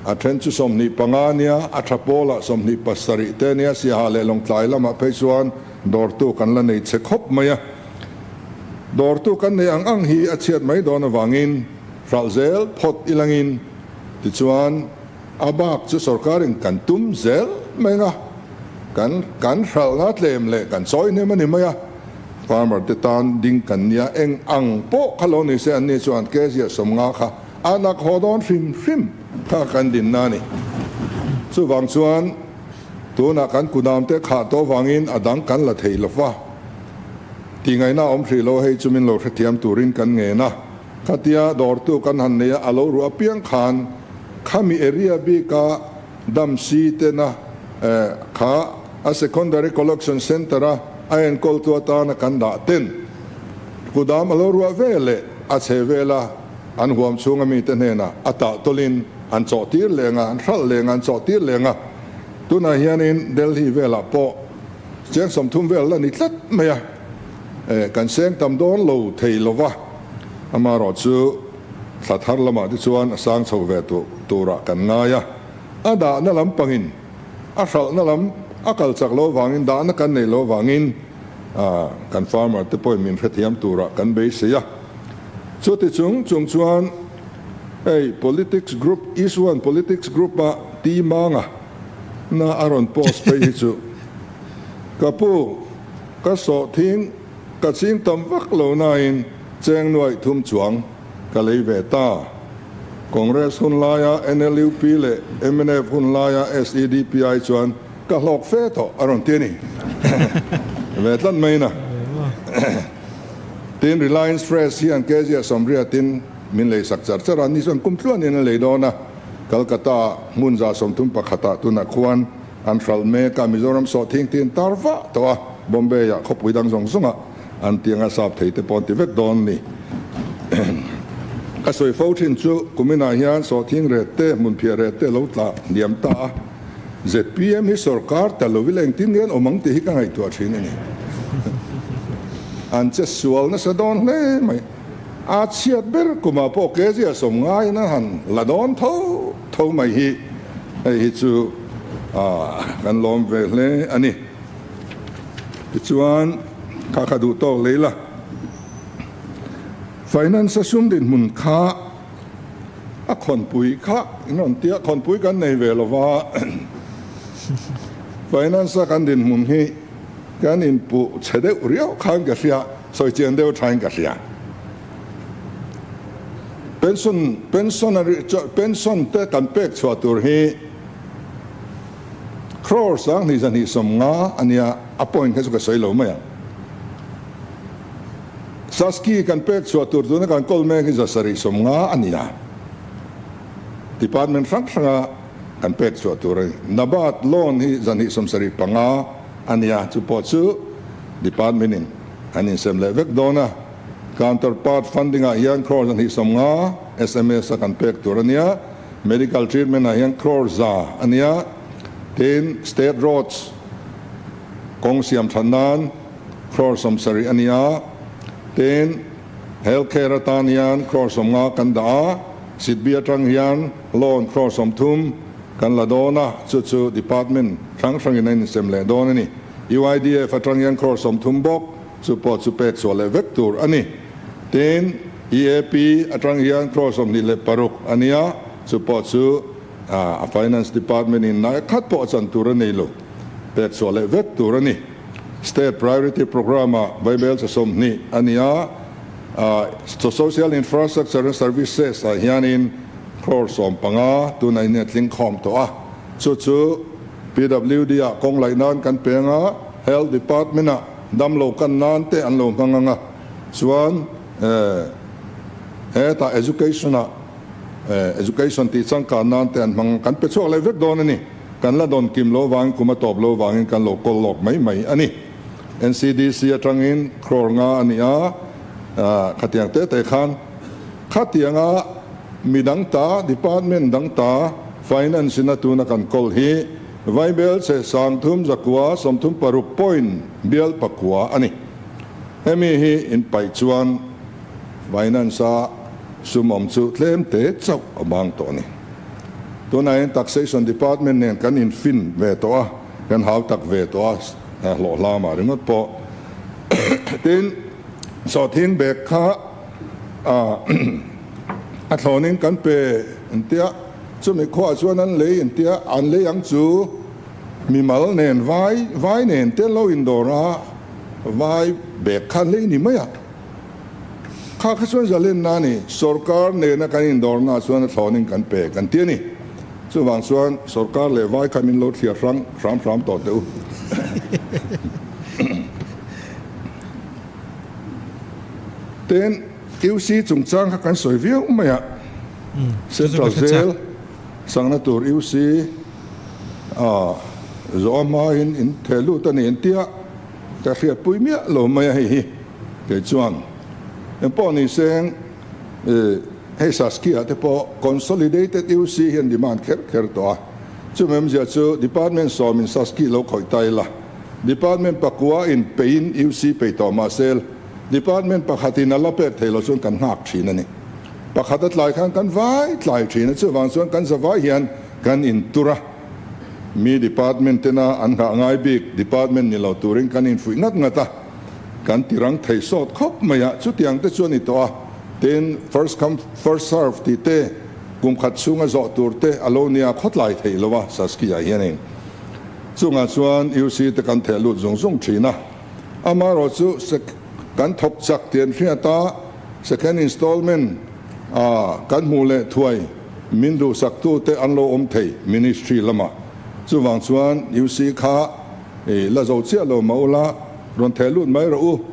A then chu 25 nia, a tha pawlah 27 te nia, Siaha leh Lawngtlai lamah phei chuan dawrtu kan la nei che khawp mai a. Dawrtu kan nei ang ang hi a chhiat mai dawn avangin hralh zel phawt ilangin tichuan a bak chu sorkarin kan tum zel mai ang a, kan kan hralhna tlem leh kan chawi hnem a ni mai a. Farmer te tan ding kan nia, eng ang pawh kha lo ni se an ni chuan Kezia 50 kha a nak haw dawn hrim hrim kha kan dinna a ni. Chuvang chuan tunah kan kudam te khah tawh vangin a dang kan la thei lo va, tihngaihna a awm hrih lo, hei chu min lo hrethiam turin kan ngen a. Khatia dawrtu kan han nei a, a lo ruah apiang khan khami area bika dam si tena kha a secondary collection centre a a enkawltu atana kan dah ten kudam a lo ruah ve leh a chhe vela an huam chhunga mite hnenah a tah tawlin an chawh tir leng a, an hralh leng a, an chawh tir leng a. Tunah hianin Delhi velah pawh cheng 30 vel la ni tlat mai a, kan seng tam dawn lo thei lova, amaherawh chu thla thar lamah te chuan a sang chho ve turah kan ngai a, a dahna lam pangin a hralhna lam a kal chak lo vangin dahna kan nei lo vangin kan farmer te pawhin min hrethiam turah kan beisei a. Chuti chung chung chuan hei politics group East One politics group a ti manga na a rawn post phei hi chu ka pu ka sawhthing ka ching tam vak lo nain cheng nuaih thum chuang ka lei ve ta. Congress hun laia NLUP leh mnf hun laia SEDPI chuan ka hlawk fe tawh a rawn ti a ni. Ve tlat mai na. Tin, Reliance Fresh hian kg 80in min lei sak char char a, ni chuan kum tluanin an lei dawn a, Calcutta hmun 31 ah tunah khuan an hralh mek a, Mizoram sawhthing tin tar vah tawh a, Bombay ah khawpui dang zawng zawng ah An tianga sap thei te pawh an ti vek dawn ni. Ka sawi fo thin chu kuminah hian sawhthing ret te, hmunphiah ret te lo tla hniam ta a. Zpm hi sorkar ta lo ila engtin nge an awm ang tih hi ka ngaihtuah thin a ni. An che sual nasa dawn hle mai. A chhiat ber kumah pawh kg 90 in an han la dawn tho tho mai hi hei hi chu kan lawm ve hle a ni. Tichuan, kha kha duh tawk lei la. Finance a sum dinhmun kha a khawnpui kha in rawn tia, khawnpui kan nei ve lova Finance a kan dinhmun hi kan inpuh chhe deuh riau khan ka hria, sawi chian deuh thain ka hria. Pension, pensionary, pension te kan pek chhuah tur hi crore 2250 a nia, a point kha chu ka sawi lo mai ang. Saski kan pek chhuah tur tuna kan kawl mek hi 750 a ni a, department hrang hranga kan pek chhuah tur a ni. NABARD loan hi 275 a ni a, chu pawh chu department in an insem leh vek dawn a. Counterpart funding ah hian crore 250 sms a kan pek tur a ni a, medical treatment ah hian crore 100 a ni a, tin state roads kawng siam that nan crore 70 a ni a, tin health care atan hian crore 50 kan dah a, SIDBI atang hian loan crore 30 kan la dawn a, chu chu department hrang hrangin a insem leh dawn a ni. UIDF atang hian crore 30 bawk, chu pawh chu pek chhuah leh vek tur a ni. Tin, EAP atang hian crore 26 a ni a, chu pawh chu a finance department in nai khat pawh a chan tur a nei lo, pek chhuah leh vek tur a ni. State Priority Programme ah Vaibel cha 20 a ni a, Social Infrastructure and Services ah hianin crore 15 tuna in a tling khawm tawh a, chu chu PWD ah kawng laih nan kan peng a, Health Department ah damlo kan nan te an lo hmang ang a, chuan hetah Education ah Education tih changkan nan te an hmang kan pe chhuak leh vek dawn a ni. Kan la dawn kim lo vangin kum a tawp lo vangin kan lo kawl lawk mai mai a ni. NCDC atangin crore nga a ni a, khatiang te te khan khatianga mi dang ta, department dang ta finance in a tuna kan kawl hi Vaibel che 3336 point bial pakua a ni. Hemi hi inpaih chuan finance a sum awm chu tlem te chauh a bang tawh a ni. Tunah hian Taxation Department nen kan infin ve tawh a, kan hau tak ve tawh a, hlawh hlamah ringawt pawh. Tin, sawhthing bag kha a thlawnin kan pe intia, chumi khuaah chuan an lei intia, an lei ang chu mimal nen vai vai nen te lo indawr a, vai bag kha an lei ni mai a. Kha kha chuan zalenna a ni, sorkar nena kan indawrna chuan a thlawnin kan pe kan ti a ni. Chuvang chuan sorkar leh vai kha min lo thliar hrang hram hram tawh teh u. Tin, UC chungchang kha kan sawi viau mai a, Central Jail sangna tur UC a zawh hmain in theh lut a ni an tia, ka hriatpui miah lo mai a hei hi. Kei chuan engpawh ni seng hei Saskia te pawh Consolidated UC hian demand kher kher tawh a, chumi awmzia chu Department sawmin Saski lo khawih ta ila, Department pakua in peiin UC pei tawh mahse Department pakhatin a la pek thei lo chuan kan nghak thin a ni. Pakhat a tlai khan kan vai tlai thin a, chuvang chuan kan zavai hian kan intur a, mi Department tena an nghah ngai bik Department ni lo turin kan infuih ngat ngat a. Kan ti rang thei sawt khawp mai a, chutiang te chu a ni tawh a, tin first come first serve tih te, kum khat chhunga zawh tur te a lo nia khawtlai theih lo a, Saskia hianin chungah chuan UC te kan theh lut zung zung thin a, amaherawh chu kan thawk chak tih an hriat a, second installment a kan hmuh leh thuai min duhsaktu te an lo awm thei ministry lamah, chuvang chuan UC kha I la zo chiah lo mah ula, rawn theh lut mai rawh u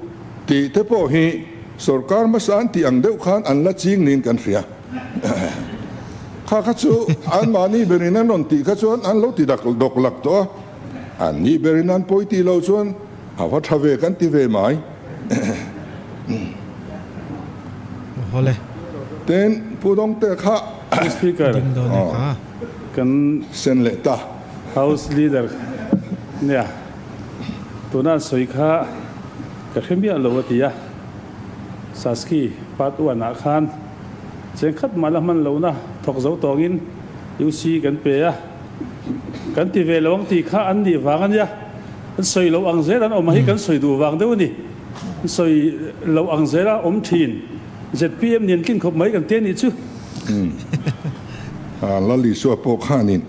tih te pawh hi sorkar hmasa an tih ang deuh khan an la ching niin kan hria. Kha kha chu anmahni berin an rawn tih kha chuan an lo ti dak dawk lak tawh a, anni berin an pawi tih loh chuan a va tha ve kan ti ve mai. Hawle. Tin, Pu Dawngte kha Speaker, kan sen leh ta. House Leader nia tuna an sawi kha ka hre miah lo a ti a, Saski part one ah khan cheng khat mah la hman lohna thawk zo tawngin UC kan pe a, kan ti ve lo ang tih kha an nih vang a nia, an sawi loh ang zel an awm a hi kan sawi duh vang deuh a ni, an sawi loh ang zela awm thin. ZPM nen tlin khawp mai kan ti a nih chu. Lal Isua pawh khanin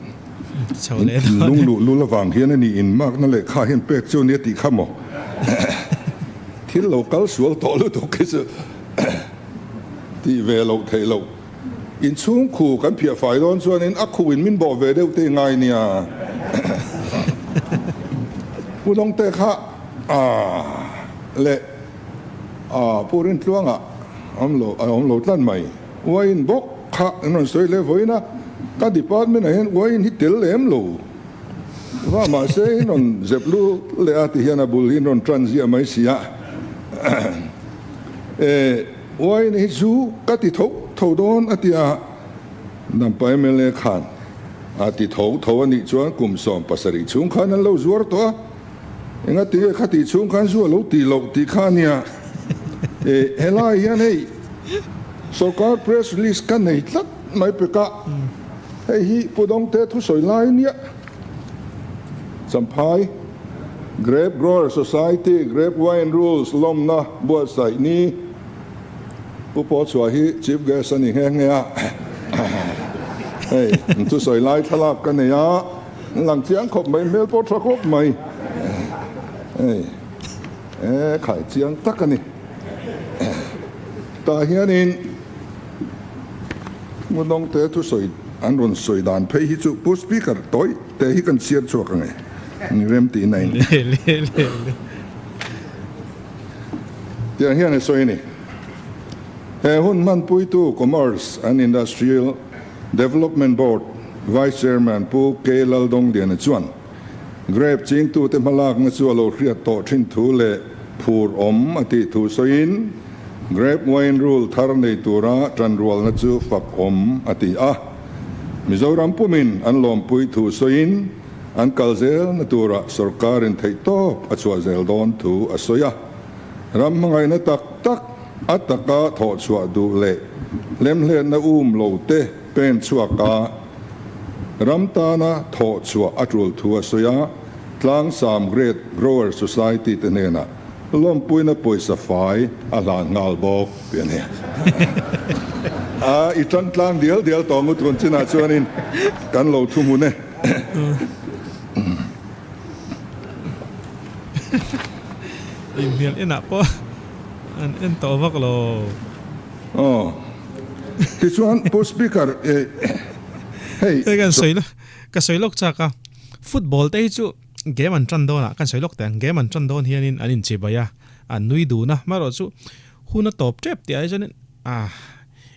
in thinlung luh lul avang hian a ni in makna lehkha hian pek chu a nia tih kha maw? Thil lo kal sual tawh lutuk hi chu tih ve loh theih loh. Inchhung khu kan phiah fai dawn chuanin a khu in min bawh ve deuh te ngai nia. Pu Dawngte kha leh Pu Rintluanga awm lo a awm lo tlat mai. Uain bawk kha an rawn sawi leh vawiin a, ka department ah hian uain hi tel lem lo va mahse in rawn zep lut leh a ti hian a bul hi in rawn tan ziah mai si a. Uain hi chu ka ti tho tho dawn a ti a, Dampa mla khan a ti tho tho a nih chuan kum 17 chhung khan an lo zuar tawh a, engati nge khati chhung khan zu a lo ti loh tih kha a nia. Helai hian hei sorkar press release ka nei tlat mai pek a, hei hi Pu Dawngte thusawi lai nia. Champhai Grape Grower Society Grape Wine Rules lawmna buatsaih ni Pu Pawchhuah hi Chief Guest a ni nghe nghe a. Hei an thusawi lai thlalak ka nei a, an lang chiang khawp mai, hmel pawh tha khawp mai. Hei e khai chiang tak a ni. Tah hianin Ngunawngte thusawi an rawn sawi dan phei hi chu Pu Speaker tawi te hi kan chhiar chhuak ang e, ni rem tih na in. Tiang hian a sawi a ni. He hun hmanpuitu Commerce and Industrial Development Board Vice Chairman Pu K Laldongliana chuan Grape chingtute hmalakna chu a lo hriat tawh thin thu leh phur awm a tih thu sawiin Grape wine rule thar nei tura tanrualna chu fak awm a ti a. Mizoram pumin an lawmpui thu sawiin an kal zelna turah sorkarin theihtawp a chhuah zel dawn thu a sawi a. Ram hmangaihna tak tak a taka thawhchhuah duh leh hlemhletna um lo te pen chhuak a, ram tana thawhchhuah a tul thu a sawi a, Tlangsam Grape Grower Society te hnenah lawmpuina pawisa fai a hlan nghal bawk tih a ni. A, i tan tlang dial dial tawh ngut run chinah chuanin kan lo thu hmun e. Inhnial enah pawh an en tawh vak lo. Aw. Tichuan Pu Speaker hei. Hei kan sawi ka sawi lawk chak a, football te hi chu game an tan dawn ah kan sawi lawk teh ang, game an tan dawn hianin an inchibai a, an nui dun a, amaherawhchu hun a tawp tep tih ah hi chuanin ah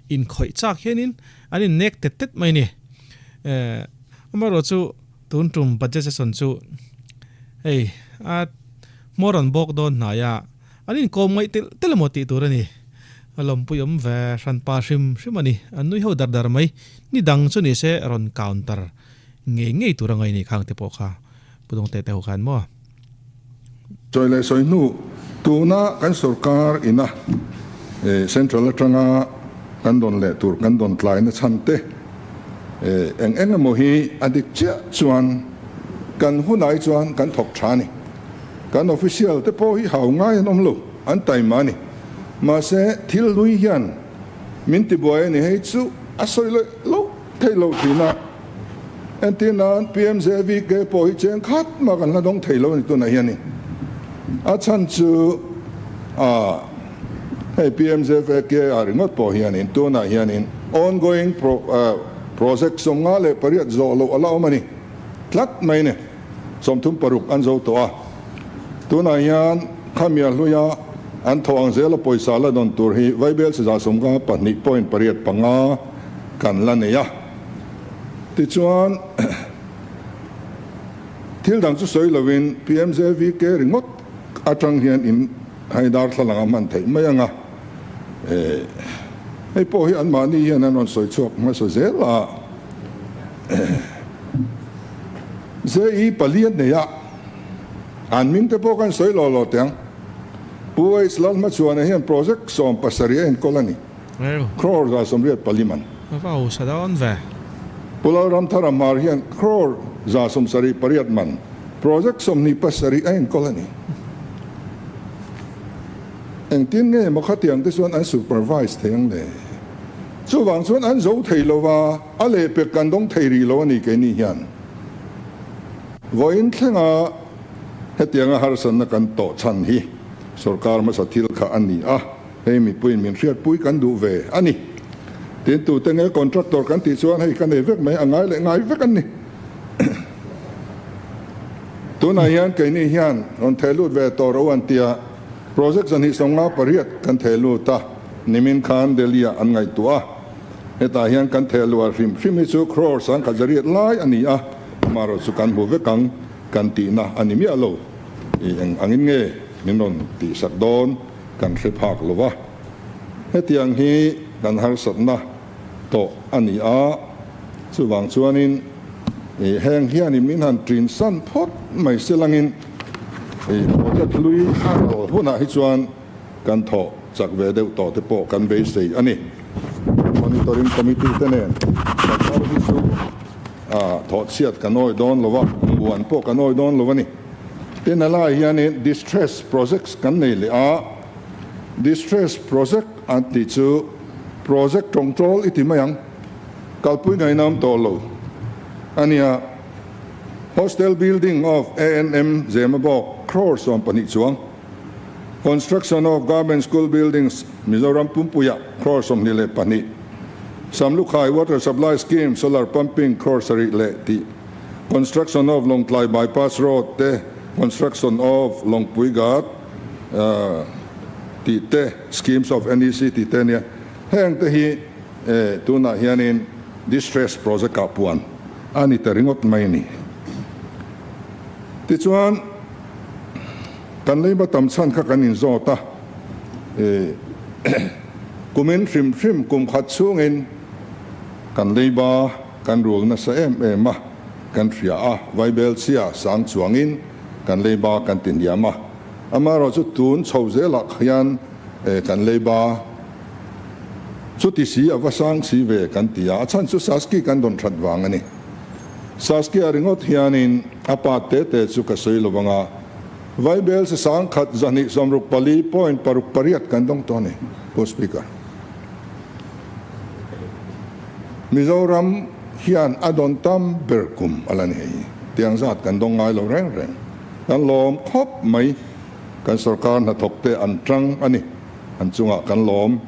inkhawih chak hianin an innek tet tet mai a ni. Amaherawhchu tun tum budget session chu hei a hmawr an bawk dawn hnai a, An inkawm ngaih telh telh emaw tih tur a ni. A lawmpui awm ve hran pa hrim hrim a ni. An nui ho dar dar mai. Ni dang chu ni se rawn counter ngei ngei tur a ngai ni khang te pawh kha Pu Dawngte te ho khan maw. Sawi leh sawi hnu tuna kan sorkar ina central atanga kan dawn leh tur kan dawn tlaina chhan te eng eng emaw hi a dik chiah chuan kan hunai chuan kan thawk tha a ni. Kan official te pawh hi hau ngai an awm lo, an taima a ni. Mahse, thil hlui hian min tibuai a ni, hei chu a sawi leh loh theih loh thin a. Entir nan PMJVK pawh hi cheng khat mah kan la dawng thei lo a ni tunah hian ni. A chhan chu ah hei PMJVK ah ringawt pawh hianin tunah hianin ongoing project 58 zawh loh a la awm a ni tlat mai a ni. 36 an zo tawh a, tunah hian Khamia hluia an thawh ang zela pawisa la dawn tur hi Vaibel chi 52.85 kan la nei a. Tichuan, thil dang chu sawi lovin PMJVK ringawt atang hian in hei darthlalang a hman theih mai ang a, hei pawh hi anmahni hian an rawn sawi chhuak hmasa zel a. JE pali an nei a, an ming te pawh kan sawi lo lo teh ang. Pu H Lalhmachhuana hian project 17 a enkawl a ni. Crore 184 man. Pu Lalramthara Hmar hian crore 78 man project 27 a enkawl a ni. Engtin nge maw khatiang te chuan an supervise thei ang le? Chuvang chuan an zo thei lo va, a lehpek kan dawng thei rih lo a ni keini hian. Vawiin thlenga hetianga harsatna kan tawh chhan hi sorkar hmasa thil kha a ni a, hei mipuiin min hriatpui kan duh ve a ni. Tin, tute nge contractor kan tih chuan hei ka nei vek mai, a ngai leh ngai vek an ni. Tunah hian keini hian rawn theh lut ve tawh ro an tia, Project 258 kan theh lut a, nimin khan Delhi-ah an ngaihtuah a. Hetah hian kan theh luah hrim hrim hi chu crore 1008 lai a ni a, amaherawhchu chu kan hmu vek ang kan tihna a ni miah lo. I eng angin nge min rawn tihsak dawn kan hre phak lo va. Hetiang hi kan harsatna tawh a ni a, chuvang chuanin i heng hianin min han ṭin san phawt mai se langin i project hlui a ral hunah hi chuan kan thawh chak ve deuh tawh te pawh kan beisei a ni. Monitoring Committee te nen kan hi chu thawh chhiat kan awi dawn lo va, muan pawh kan awi dawn lo a ni. Tin, a lai hianin distress projects kan nei leh a, distress project an tih chu project tawngtawl i ti mai ang, kalpui ngaihna awm tawh lo a nia. Hostel building of ANM Zemabawk crore 12 chuang, Construction of Government School Buildings Mizoram Pumpuia crore 22, Samlukhai Water Supply Scheme Solar Pumping crore 7 leh tih, Construction of Lawngtlai Bypass Road te, Construction of Lawngpui Ghat tih te, Schemes of NEC tih te a nia. Heng te hi tunah hianin Distress Project ah puan a ni ta ringawt mai a ni. Tichuan, kan leiba tam chhan kha kan inzawt a, kumin hrim hrim kum khat chhungin kan leiba kan rul nasa em em a, kan hria a, Vaibel chhia sang chuangin kan leiba kan ti hniam a, amaherawhchu tun chho zelah hian kan leiba chuti si a va sang si ve kan ti a, a chhan chu Saski kan dawn that vang a ni. Saskia ringawt hianin a pa te te chu ka sawi lo vang a, Vaibel se 1264.68 kan dawng tawh a ni, Pu Speaker. Mizoram hian a dawn tam ber kum a la ni hei. Tiang zat kan dawng ngai lo reng reng. Kan lawm khawp mai. Kan sorkar hnathawk te an tang a ni. An chungah kan lawm.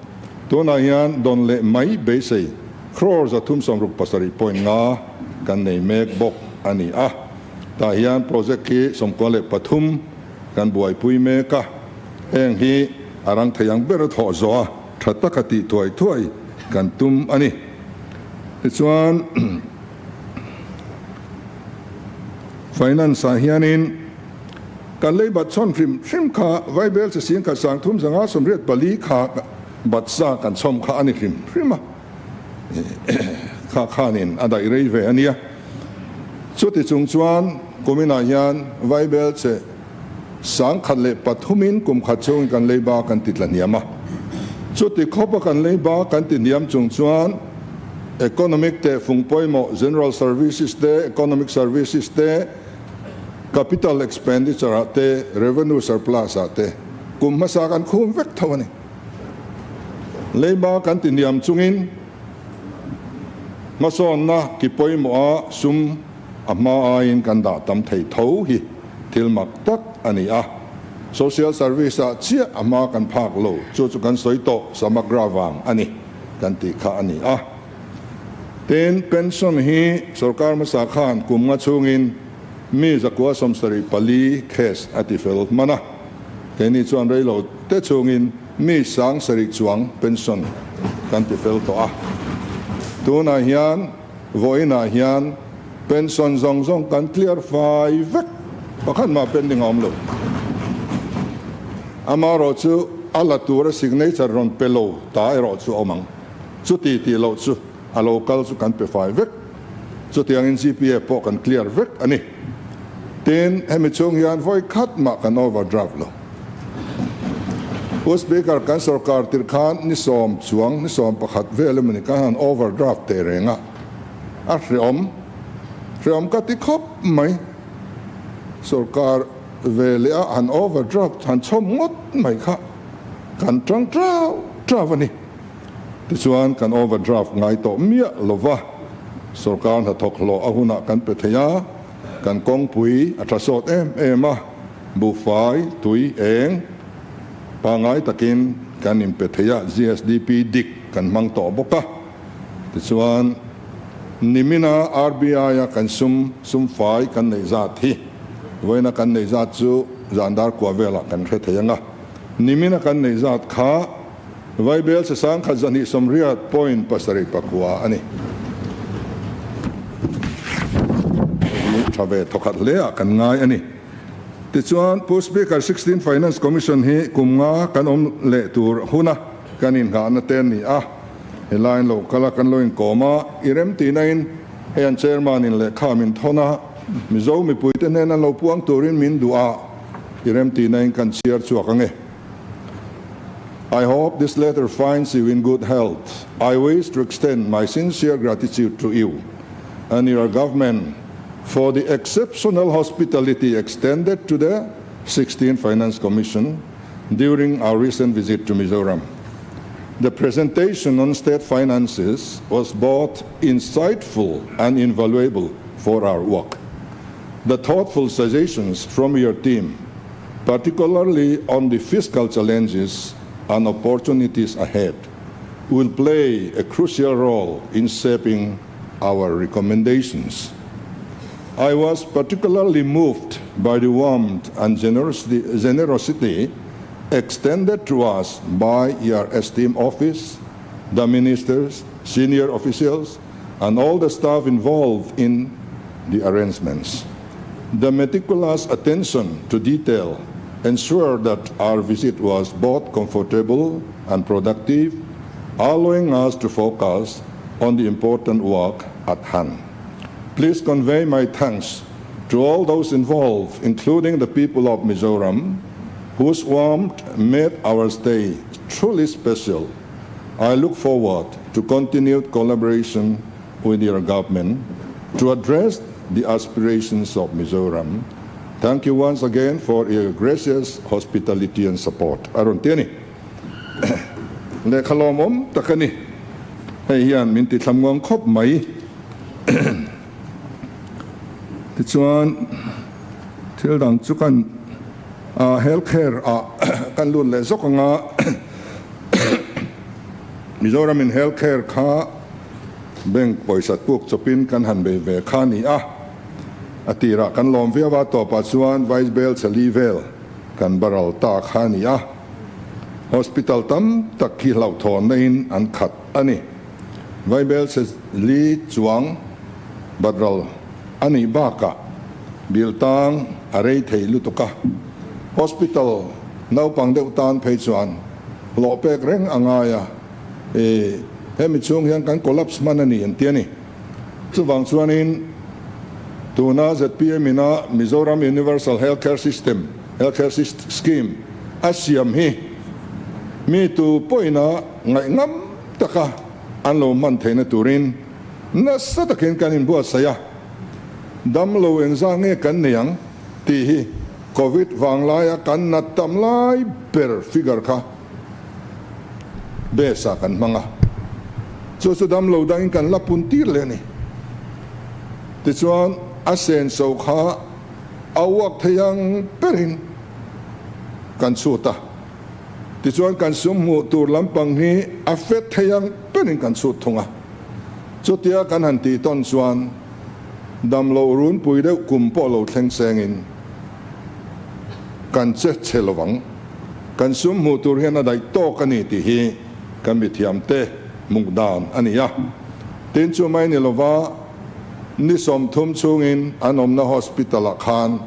Tunah hian dawn leh mai beisei crore 367.5 kan nei mek bawk a ni a. Tah hian project hi 93 kan buaipui mek a. Heng hi a rang thei ang ber a thawh zawh a, tha taka tih thuai thuai kan tum a ni. Tichuan finance ah hianin kan lei bat chhawn hrim hrim kha Vaibel che 1384 kha bat sa kan chhawm kha a ni hrim hrim a, kha khanin a daih rei ve a nia. Chuti chung chuan kuminah hian Vaibel che 1003 in kum khat chhungin kan lei ba kan ti tla hniam a. Chuti khawpa kan lei ba kan ti hniam chung chuan economic teh fung pawimawh general services te, economic services te, capital expenditure ah te, revenue surplus ah te kum hmasa kan khum vek tho a ni. Lei ba kan ti hniam chungin hmasawnna ki pawimawh a sum a hma aiin kan dah tam thei tho hi thil mak tak a ni a. Social service ah chiah a hma kan phak lo, chu chu kan sawi tawh Samagra vang a ni kan tih kha a ni a. Tin, pension hi sorkar hmasa khan kum nga chhungin mi 174 case a ti fel hman a, keini chuan reilo te chhungin mi 7000 chuang pension kan ti fel tawh a. Tunah hian vawiinah hian pension zawng zawng kan clear fai vek, pakhat mah pending a awm lo. Amaherawh chu a la tura signature rawn pe lo ta erawh chu a awm ang. Chuti tih loh chu a lo kal chu kan pe fai vek. Chutiangin GPA pawh kan clear vek a ni. Tin, hemi chhung hian vawi khat mah kan overdraft lo. Pu Speaker, kan sorkar tirh khan ni sawm chuang, ni 11 vel emaw ni kan han overdraft teh reng a, a hreawm, hreawm ka ti khawp mai. Sorkar ve leh a han overdraft han chhawm ngawt mai kha. kan tang trau trau a ni. Tichuan kan overdraft ngai tawh miah lova sorkar hnathawk hlawh a hunah kan pe thei a, kan kawngpui a tha sawt em em a, buhfai, tui, eng pangngai takin kan inpe thei a, GSDP dik kan hmang tawh bawk a. Tichuan nimina RBI-a kan sum sum fai kan neih zat hi vawiina kan neih zat chu zan dar kua velah kan hre thei ang a, nimina kan neih zat kha Vaibel sasang khat 280.79 a ni. Hei hi tha ve thawkhat hle ah kan ngai a ni. Tichuan Pu Speaker 16 Finance Commission hi kum nga kan awm leh tur huna kan inghahna te a ni a. Helaiin lo kal a kan lo inkawm a, i remtihna in hei an Chairman in lehkha min thawn a, Mizo mipuite hnena lo puang turin min duh a, i remtihna in kan chhiar chhuak ange. I hope this letter finds you in good health. I wish to extend my sincere gratitude to you and your government for the exceptional hospitality extended to the 16th Finance Commission during our recent visit to Mizoram. The presentation on state finances was both insightful and invaluable for our work. The thoughtful suggestions from your team particularly on the fiscal challenges and opportunities ahead, will play a crucial role in shaping our recommendations. I was particularly moved by the warmth and generosity, generosity extended to us by your esteemed office, the ministers, senior officials, and all the staff involved in the arrangements. The meticulous attention to detail ensured that our visit was both comfortable and productive, allowing us to focus on the important work at hand. Please convey my thanks to all those involved, including the people of Mizoram, whose warmth made our stay truly special. I look forward to continued collaboration with your government to address the aspirations of Mizoram. Thank you once again for your gracious hospitality and support. A rawn ti a ni. Lehkha lawmawm tak a ni. Hei hian min ti thlamnguang khawp mai. Tichuan thil dang chu kan health care ah kan lut leh zawk anga Mizoram in health care kha Bank pawisa puk chawpin kan han bei ve kha a ni a, a tirah kan lawm viau a, tawpah chuan Vice Bel Chali vel kan baral ta kha a ni a, Hospital tam tak hi hlauhthawnna in an khat a ni. Vaibel Chali chuang batral a nih bakah bill tang a rei thei lutuk a, Hospital naupang deuh tan phei chuan hlawh pek reng a ngai a, E, hemi chhung hian kan collapse hman a ni an ti a ni. Chuvang chuanin tuna zpm ina Mizoram Universal Health Care System, Health Care Scheme, a siam hi mi tu pawhina ngaihnam taka an lo hman theihna turin nasa takin kan inbuatsaih a, damlo engzah nge kan nei ang tih hi Covid vanglaia kan nat tam lai ber figure kha Base ah kan hmang a, chu chu damlo dangin kan la pun tir leh a ni. Tichuan a senso kha a uak thei ang berin kan chhut a, tichuan kan sum hmuh tur lampang hi a fet thei ang berin kan chhut thung a. Chutia kan han tih tawn chuan damlo runpui deuh kum pawh lo thleng sengin kan che chhe lovang. Kan sum hmuh tur hian a daih tawk a ni tih hi kan mithiamte hmuh dan a ni a. Tin chu mai ni lova ni 30 chhungin an awmna hospital ah khan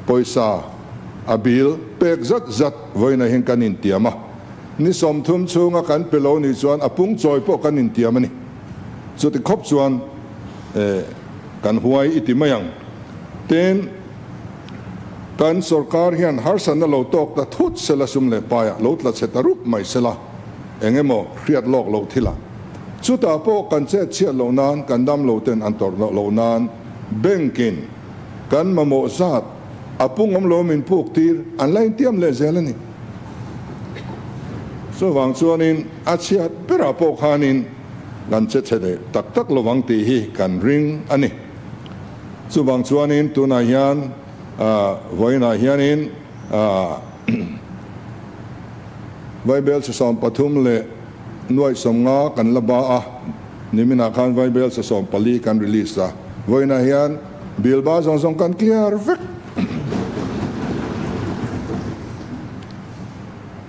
pawisa a bill pek zat zat vawiinah hian kan intiam a. Ni 30 chhunga kan pe lo nih chuan a pung chawi pawh kan intiam a ni. Chuti khawp chuan kan huai i ti mai ang. Tin. Kan sorkar hian harsatna lo tawk ta thut sela sum leh paiah lo tla chhe ta rup mai sela, eng emaw hriat lawk loh thil a. Chutah pawh kan chet chhiat loh nan, kan dam lo ten an tawrh loh loh nan bank in kan mamawh zat a pung awm lo min puk tir an la intiam leh zel a ni. Chuvang chuanin a chhiat berah pawh khanin kan che chhe leh tak tak lovang tih hi kan ring a ni. Chuvang chuanin tunah hian vawiinah hianin Vaibel chhe 13 leh nuaih 50 kan la ba a, niminah khan Vaibel chhe 14 kan release a, vawiinah hian bill ba zawng zawng kan clear vek.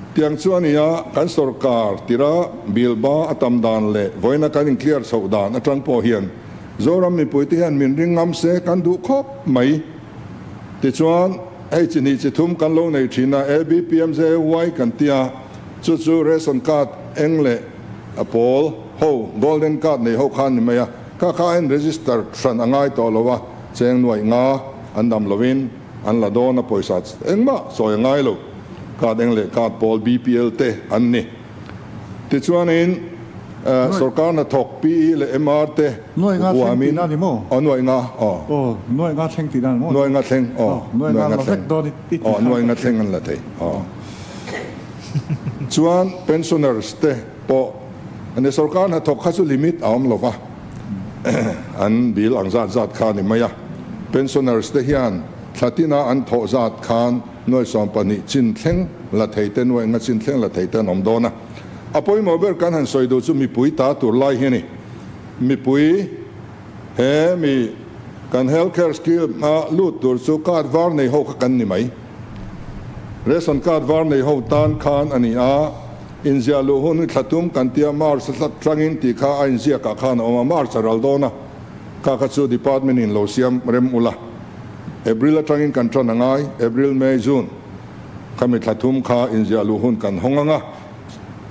Tiang chu a nia, kan sorkar tira bill ba a tam dan leh vawiina kan in clear chhoh dan atang pawh hian Zoram mipuite hian min ring ngam se kan duh khawp mai. Tichuan, hei chi hnih chi thum kan lo nei thin a, ABPMJAY kan tia, chu chu ration card eng leh a pawl ho, golden card nei ho khan ni mai a, kha kha a in register hran a ngai tawh lo a, cheng nuaih nga an dam lovin an la dawn a, pawisa engmah sawi a ngai lo, card eng leh card pawl BPL te an ni. Tichuanin sorkar hnathawk PE leh MR te Nuai nga thleng huamin tihna ni maw? Aw nuai nga aw. Aw nuai nga thleng tihna ni maw? Nuai nga thleng aw. Aw nuai nga la vek dawn i ti Aw nuai nga thleng an la thei aw. Chuan pensioners te pawh ani sorkar hnathawk kha chu limit a awm lo va an bill ang zat zat kha a ni mai a. Pensioners te hian thla tina an thawh zat khan Nuai 12 chin thleng la thei te, nuai nga chin thleng la thei te an awm dawn a. A pawimawh ber kan han sawi duh chu mipui ta tur lai hi a ni. Mipui he mi kan health care scheme a lut tur chu card var nei ho kha kan ni mai. Ration card var nei ho tan khan a ni a, inziah luh hun hi thla tum kan tia March a tlat tangin tih kha a inziak ah khan a awm a, March a ral dawn a, kha kha chu department in lo siam rem ula. April atangin kan tan a ngai, April, May, June khami thla thum kha inziah luh hun kan hawng ang a,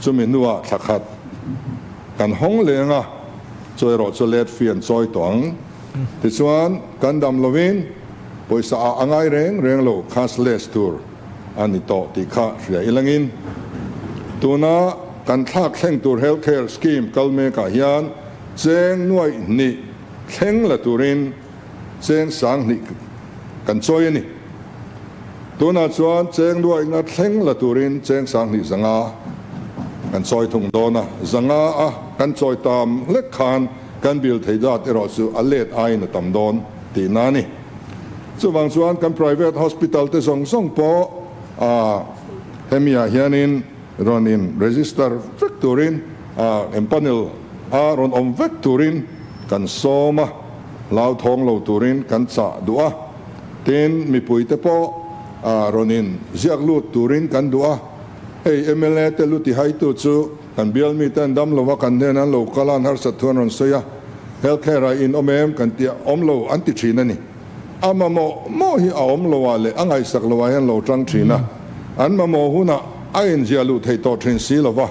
chumi hnuah thla khat kan hawng leng a, chaw erawh chu let fee an chawi tawh ang. Tichuan, kan dam lovin pawisa ah a ngai reng reng lo, cashless tur a ni tawh tih kha hria ilangin tuna kan thlak thleng tur health care scheme kal mekah hian cheng nuaih hnih thleng la turin Cheng 2000 kan chawi a ni. Tunah chuan cheng luaihna thleng la turin cheng 2500 kan chawi thung dawn a. 500 a kan chawi tam hlek khan kan bill thei zat erawh chu a let aiin a tam dawn tihna a ni. Chuvang chuan kan private hospital te zawng zawng pawh a hemiah hianin rawn in register vek turin a empanel a rawn awm vek turin kan sawm a. Hlauthawng lo turin kan chah duh a, tin mipuite pawh rawn in ziak lut turin kan duh a. Hei mla te lu tihaitu chu kan bial mite an dam lo a, kan hnen an lo kal a, an harsat thu an rawn sawi a, health care ah in awm em kan tih a, awm lo an ti thin a ni. A mamawh maw hi a awm lo ah leh a ngaihsak lo ah hian lo tang thin a, an mamawh hunah a inziah luh theih tawh thin si lo va,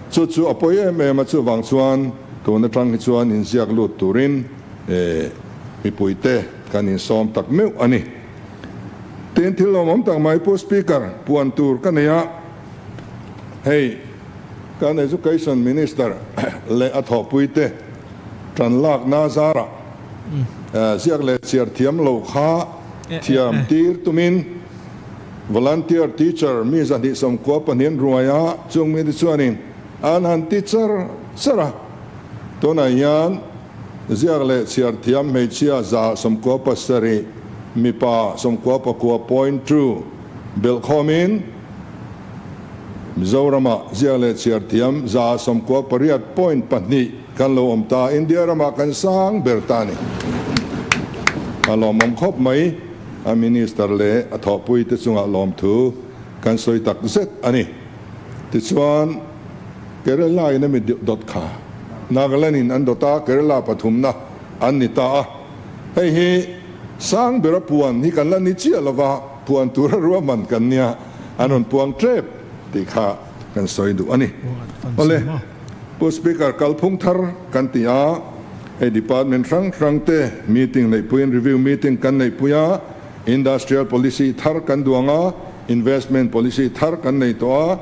chu chu a pawi em em a, chuvang chuan Tun atang hi chuan inziak lut turin mipuite kan insawm tak meuh a ni. Tin, thil lawmawm tak mai Pu Speaker, puan tur ka nei a, hei kan Education Minister leh a thawhpuite tan lakna zarah ziak leh chhiar thiam lo kha thiam tir tumin Volunteer Teacher mi 292 an ruai a, chung mite chuanin An han ti char char a, tunah hian ziak leh chhiar thiam hmeichhia 97, mipa 99.2 belhkhawmin Mizoramah ziak leh chhiar thiam 98.2 kan lo awm ta, India ramah kan sang ber ta a ni. A lawmawm khawp mai, a Minister leh a thawhpuite chungah lawmthu kan sawi tak zet a ni. Tichuan, Kerala in a mi dawt kha Nagaland in an dawt a, Kerala pathumna an ni ta a. Hei hi sang bera puan hi kan la ni chiah lova, puan tura ruahman kan nia, an rawn puang tep tih kha kan sawi duh a ni. Awle, Pu Speaker, kalphung thar kan ti a, hei department hrang hrang te meeting neihpuiin review meeting kan neihpui a, Industrial policy thar kan duang a, investment policy thar kan nei tawh a,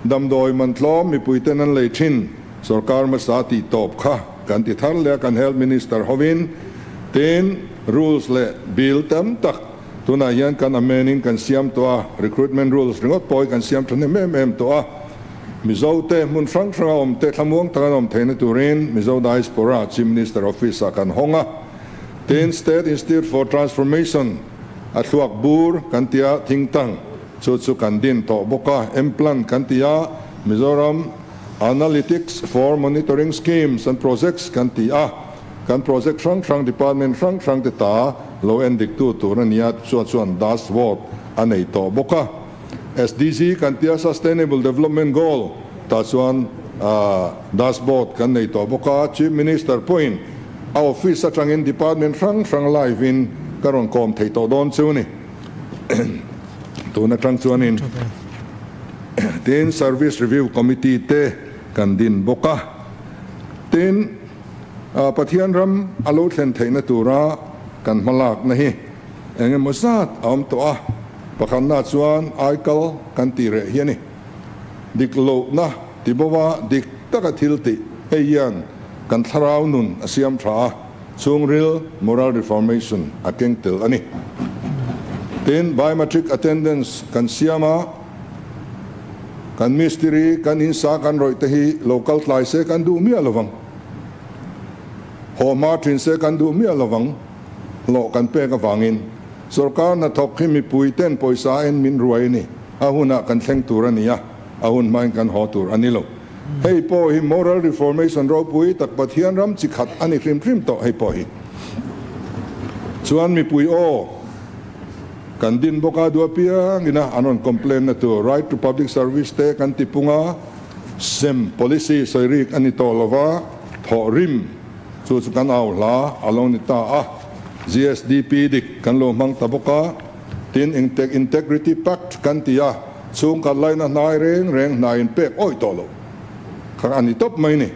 damdawi man tlawm mipuiten an lei thin, sorkar hmasa tih tawp kha kan ti thar leh a, kan Health Minister hovin tin rules leh bill tam tak tunah hian kan amend in kan siam tawh a, recruitment rules ringawt pawh hi kan siam tha hnem em em tawh a. Mizo te hmun hrang hranga awm te thlamuang taka an awm theihna turin Mizo Diaspora Chief Minister Office ah kan hawng a. Tin, State Institute for Transformation a thluak bur kan ti a, think tank chu chu kan din tawh bawk a, M-Plan kan ti a, Mizoram Analytics for Monitoring Schemes and Projects kan ti a, kan project hrang hrang department hrang hrang te ta lo en dik tu tur a nia, chuan chuan dashboard a nei tawh bawk a. SDG kan tia Sustainable Development Goal tah chuan dashboard kan nei tawh bawk a, Chief Minister pawhin a office atangin department hrang hrang live in ka rawn kawm thei tawh dawn chu ni. Tun atang chuanin tin Service Review Committee te kan din bawk a, tin Pathian ram a lo thlen theihna tura kan hmalakna hi Eng emaw zat a awm tawh a, pakhatna chuan aikal kan tih reh hi a ni. Dik lohna ti bova dik taka thil tih hei hian kan thlarau nun a siam tha a, chhungril moral reformation a keng tel a ni. Tin, biometric attendance kan siam a, kan mistiri, kan insa kan rawih te hi lo kal tlai se kan duh miah lovang. Haw hma thin se kan duh miah lovang. Hlawh kan pek avangin sorkar hnathawk hi mipui ten pawisa en min ruai a ni. A hunah kan thleng tur a ni a, a hun hmain kan haw tur a ni lo. Hei pawh hi moral reformation ropui tak Pathian ram chi khat a ni hrim hrim tawh hei pawh hi. Chuan mipui aw kan din bawk a duh apiangin a an rawn complain na tur right to public service te kan ti pung a, sem policy sawi rik a ni tawh lova, thawh rim Chu chu kan au hla a lo ni ta a, GSDP dik kan lo hmang ta bawk a, tin Integrity Pact kan ti a, chhungkhat laina hnai reng reng hna in pek awih tawh lo kha a ni tawp mai ni.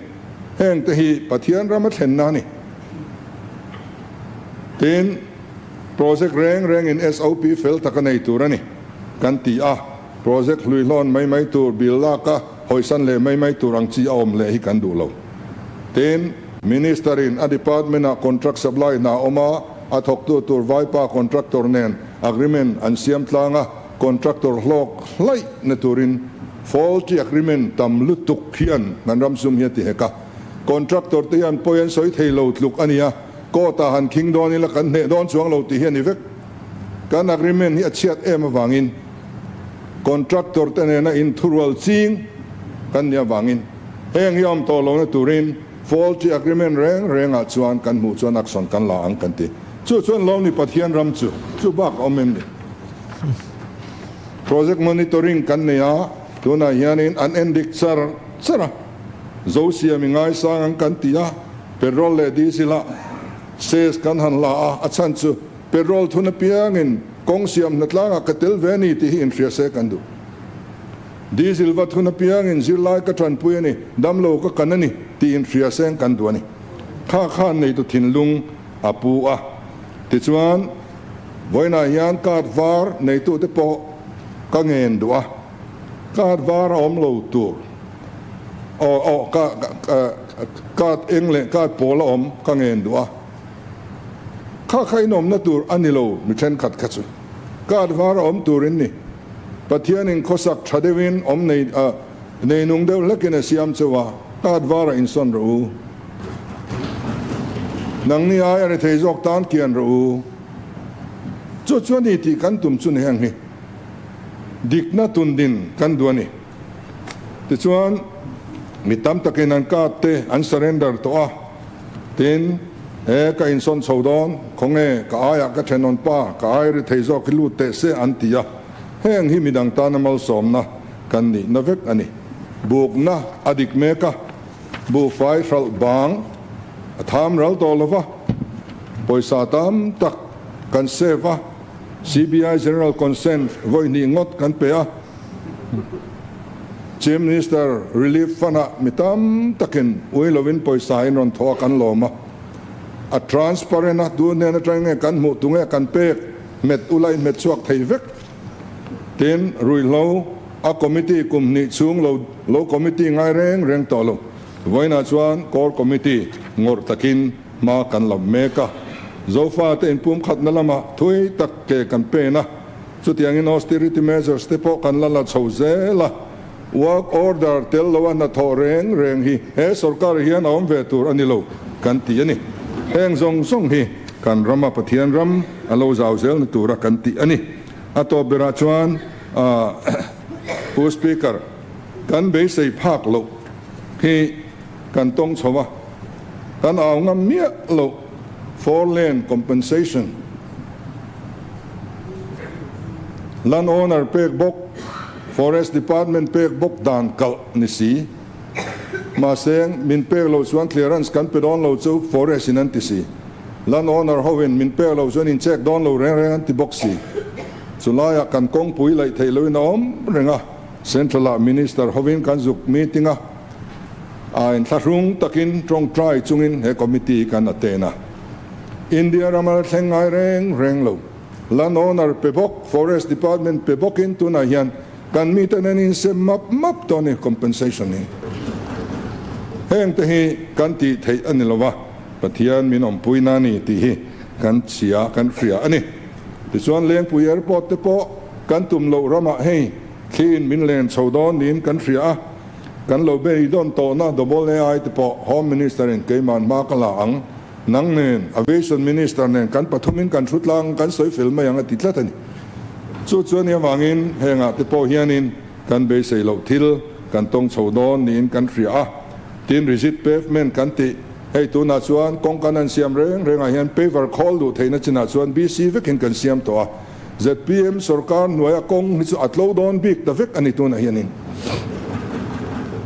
Heng te hi Pathian rama thlenna a ni. Tin, project reng reng in SOP fel tak a nei tur a ni kan ti a, project hluihlawn mai mai tur bill lak a, hawisan leh mai mai tur ang chi a awm leh hi kan duh lo. Tin, Minister in a department ah contract supply hna awm a, a thawktu tur vaipa contractor nen agreement an siam tlang a, contractor hlawk hlaih na turin faulty agreement tam lutuk hian kan ram sum hi a ti hek a. Contractor te hian pawi an sawi thei lo tluk a nia, court ah han khing dawn ila kan hneh dawn chuang lo tih hi a ni vek. Kan agreement hi a chhiat em avangin contractor te nena inthurual ching kan nih avangin heng hi a awm tawh lohna turin faulty agreement reng rengah chuan kan hmuh chuan action kan la ang kan ti. Chu chuan lo ni Pathian ram chu chu bak a awm em ni? Project monitoring kan nei a, tunah hianin an endik char char a, zo siam i ngaisang ang kan ti a, petrol leh diesel ah cess kan han la a, a chhan chu Petrol thun apiangin kawng siam hnatlangah ka tel ve a ni tih hi inhria se kan duh. Diesel va thun apiangin zirlai ka tanpui a ni, damlo ka kan a ni tih inhria seng kan duh a ni. Kha khan neitu thinlung a pu a. Tichuan, vawiinah hian card var neitute pawh ka ngen duh a, card var a awm lo tur, aw aw ka card eng leh card pawl a awm ka ngen duh a. Kha kha inawmna tur a ni lo, mi thenkhat kha chu card var a awm tur in ni. Pathianin khawsak tha deuhin awm nei nei nung deuh hlekin a siam cheu a, card var a insawn rawh u. Nangni ai a rethei zawk tan kian rawh u. Chu chu a ni tih kan tum chu ni heng hi dikna tundin kan duh a ni. Tichuan mi tam takin an card te an surrender tawh a. Tin, He ka insawn chho dawn, khawnge ka aiah ka thenawm pa, ka ai ri thei zawk hi lut teh se an ti a, heng hi midang tana malsawmna kan nihna vek a ni. Bukna a dik mek a, buhfai hralh bang a tham ral tawh lo va, pawisa tam tak kan save a, CBI General Consent vawi hnih ngawt kan pe a, Chief Minister Relief Fund-ah mi tam takin ui lovin pawisa in rawn thawh a kan lawm a, a transparent a, tu hnen atang nge kan hmuh tu nge kan pek hmet ula in hmet chhuak thei vek. Tin, ruihhlo a committee kum hnih chhung lo lo committee ngai reng reng tawh lo. Vawiinah chuan Core Committee ngawrh takin hma kan lam mek a, Zofate inpumkhatna lamah thui tak ke kan pen a. Chutiangin austerity measures te pawh kan la la chho zel a. Work order tel loa hnathawh reng reng hi he sorkar hian a awm ve tur a ni lo kan ti a ni. Heng zawng zawng hi kan rama Pathian ram a lo zau zelna tura kan tih a ni. A tawp berah chuan Pu Speaker, kan beisei phak loh hi kan tawng chho a, kan au ngam miah loh four lane compensation, land owner pek bawk, forest department pek bawk dan kalh ni si. Mahse, min pek loh chuan clearance kan pe dawn lo chu forest in an ti si. Land owner ho in min pek loh chuan in check dawn lo reng reng an ti bawk si. Chulaiah kan kawngpui laih theih loin a awm reng a, Central ah Minister hovin kan zuk meeting a, a inthlahrung takin tawngtai chungin he committee kan aten a. India ram a la thleng ngai reng reng lo. Land owner pe bawk, Forest Department pe bawkin tunah hian kan mite nen insem map map tawh a ni compensation hi. Heng te hi kan tih theih a ni lo va, Pathian min awmpui na ni tih hi kan chhia kan hria a ni. Tichuan Lengpui Airport te pawh kan tum loh ramah hei thliin min len chho dawn niin kan hria a, kan lo beidawn tawhna Double AI te pawh Home Minister in keiman hma ka la ang, nang nen Aviation Minister nen kan pathumin kan thu tlang kan sawi fel mai ang a ti tlat a ni. Chu chuan i avangin hengah te pawh hianin kan beisei loh thil kan tawng chho dawn niin kan hria a, tin rigid pavement kan tih. Hei tunah chuan kawng kan han siam reng rengah hian paver khawl duh theihna chinah chuan BC vekin kan siam tawh a, zpm sorkar hnuaia kawng hi chu a tlo dawn bik ta vek a ni tunah hianin.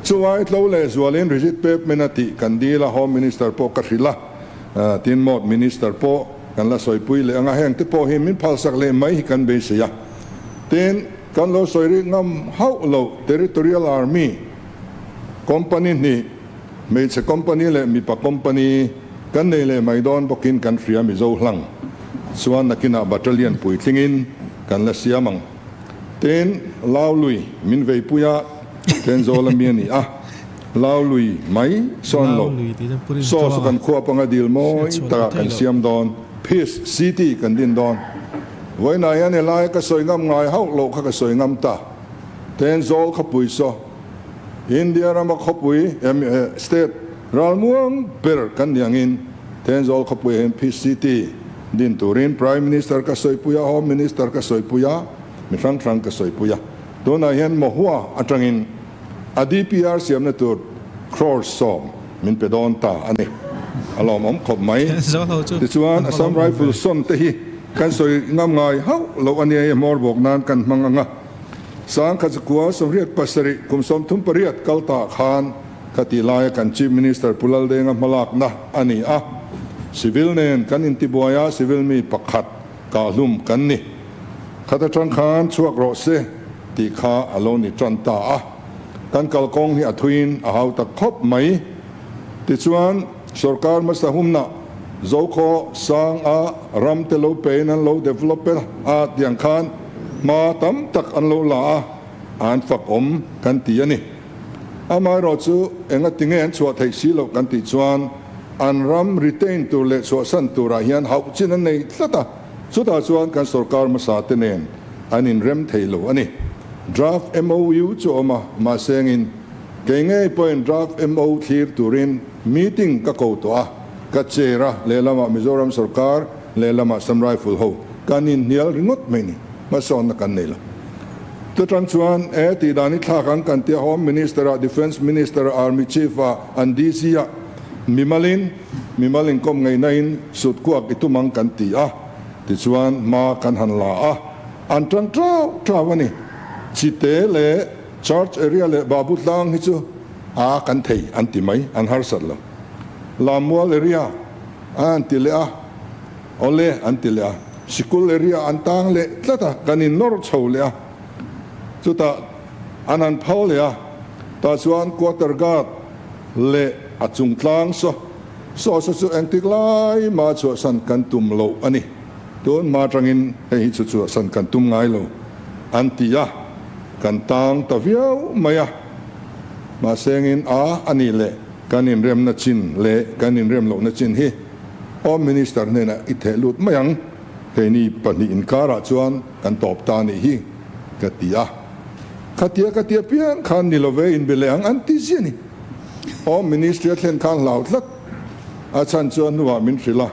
Chuvai tlo leh zualin rigid pavement a tih kan dil a, Home Minister pawh ka hrilh a, tin Mawt Minister pawh kan la sawipui leh ang a, heng te pawh hi min phalsak leh mai hi kan beisei a. Tin, kan lo sawi rik ngam hauh loh Territorial Army Company hnih, Hmeichhe company leh mipa company kan nei leh mai dawn bawkin kan hria Mizo hlang chuan nakinah battalion puitlingin kan la siam ang. Tin, Laului min veipui a, Thenzawl a mi a ni a, Laului mai sawn lo, saw saw kan khua panga dil mawi takah kan siam dawn, Peace City kan din dawn. Vawiinah hian helai ka sawi ngam ngai hauh loh kha ka sawi ngam ta. Thenzawl khawpui saw. India rama khawpui, state, ralmuang ber kan ni angin Thenzawl khawpui hian Peace City din turin Prime Minister ka sawipui a, Home Minister ka sawipui a, mi hrang hrang ka sawipui a. Tunah hian Mahua atangin a DPR siamna tur crore 10 min pe dawn ta a ni. A lawmawm khawp mai. Tichuan Assam Rifle sawn te hi kan sawi ngam ngai hauh loh a nia i hmawr bawk nan kan hmang ang a. Sangkhatzakua 87 kum 38 kal tah khan khatih laia kan Chief Minister Pu Laldenga hmalakna a ni a. Civil nen kan intibuai a, civil mi pakhat kahhlum kan ni. Khat atang khan chhuak rawh se tih kha a lo ni tan ta a. Kan kalkawng hi a thuiin a hau tak khawp mai. Tichuan, sorkar hmasa humna Zokhaw sang a ram te lo pein an lo develop a tiang khan hma tam tak an lo la a, an fak awm kan ti a ni. Amaherawh chu enga tinge an chhuah theih si loh kan tih chuan an ram retain tur leh chhuahsan turah hian hauh chin an nei tlat a, chutah chuan kan sorkar hmasa te nen an inrem thei lo a ni. Draft MOU chu a awm a, mahse engin kei ngei pawhin draft MO thlir turin meeting ka ko tawh a, ka chair a, lehlamah Mizoram sorkar, lehlamah Assam Rifle ho kan inhnial ringawt mai ni, hmasawnna kan nei lo. Chutang chuan e tih dan i thlak ang kan tia Home Minister ah, Defence Minister ah, Army Chief ah, an DC ah mimalin, mimal inkawm ngeihna in sut kuak i tum ang kan ti a, tichuan hma kan han la a, an tang tau tau a ni. Chite leh Church area leh Babu tlang hi chu a kan thei an ti mai, an harsat lo. Lammual area an ti leh a, awle an ti leh a, sikul area an tang leh tlat a, kan in nawr chho leh a, chutah an han phal leh a, tah chuan quarter guard leh a chung tlang saw saw saw chu engtik lai mah chhuahsan kan tum loh a ni, tun hma atangin hei hi chu chhuahsan kan tum ngai lo an ti a, kan tang ta viau mai a, mahse engin a a nih leh. Kan inremna chin leh kan inrem lohna chin hi Home Minister hnenah i theh lut mai ang, keini pahnih inkarah chuan kan tawp ta nih hi ka ti a. Khatia ka tia piang khan ni love inbe leh ang an ti ziah a ni. Home Ministry a thlen khan hlau tlat a chhan chu a hnuah min hrilh a,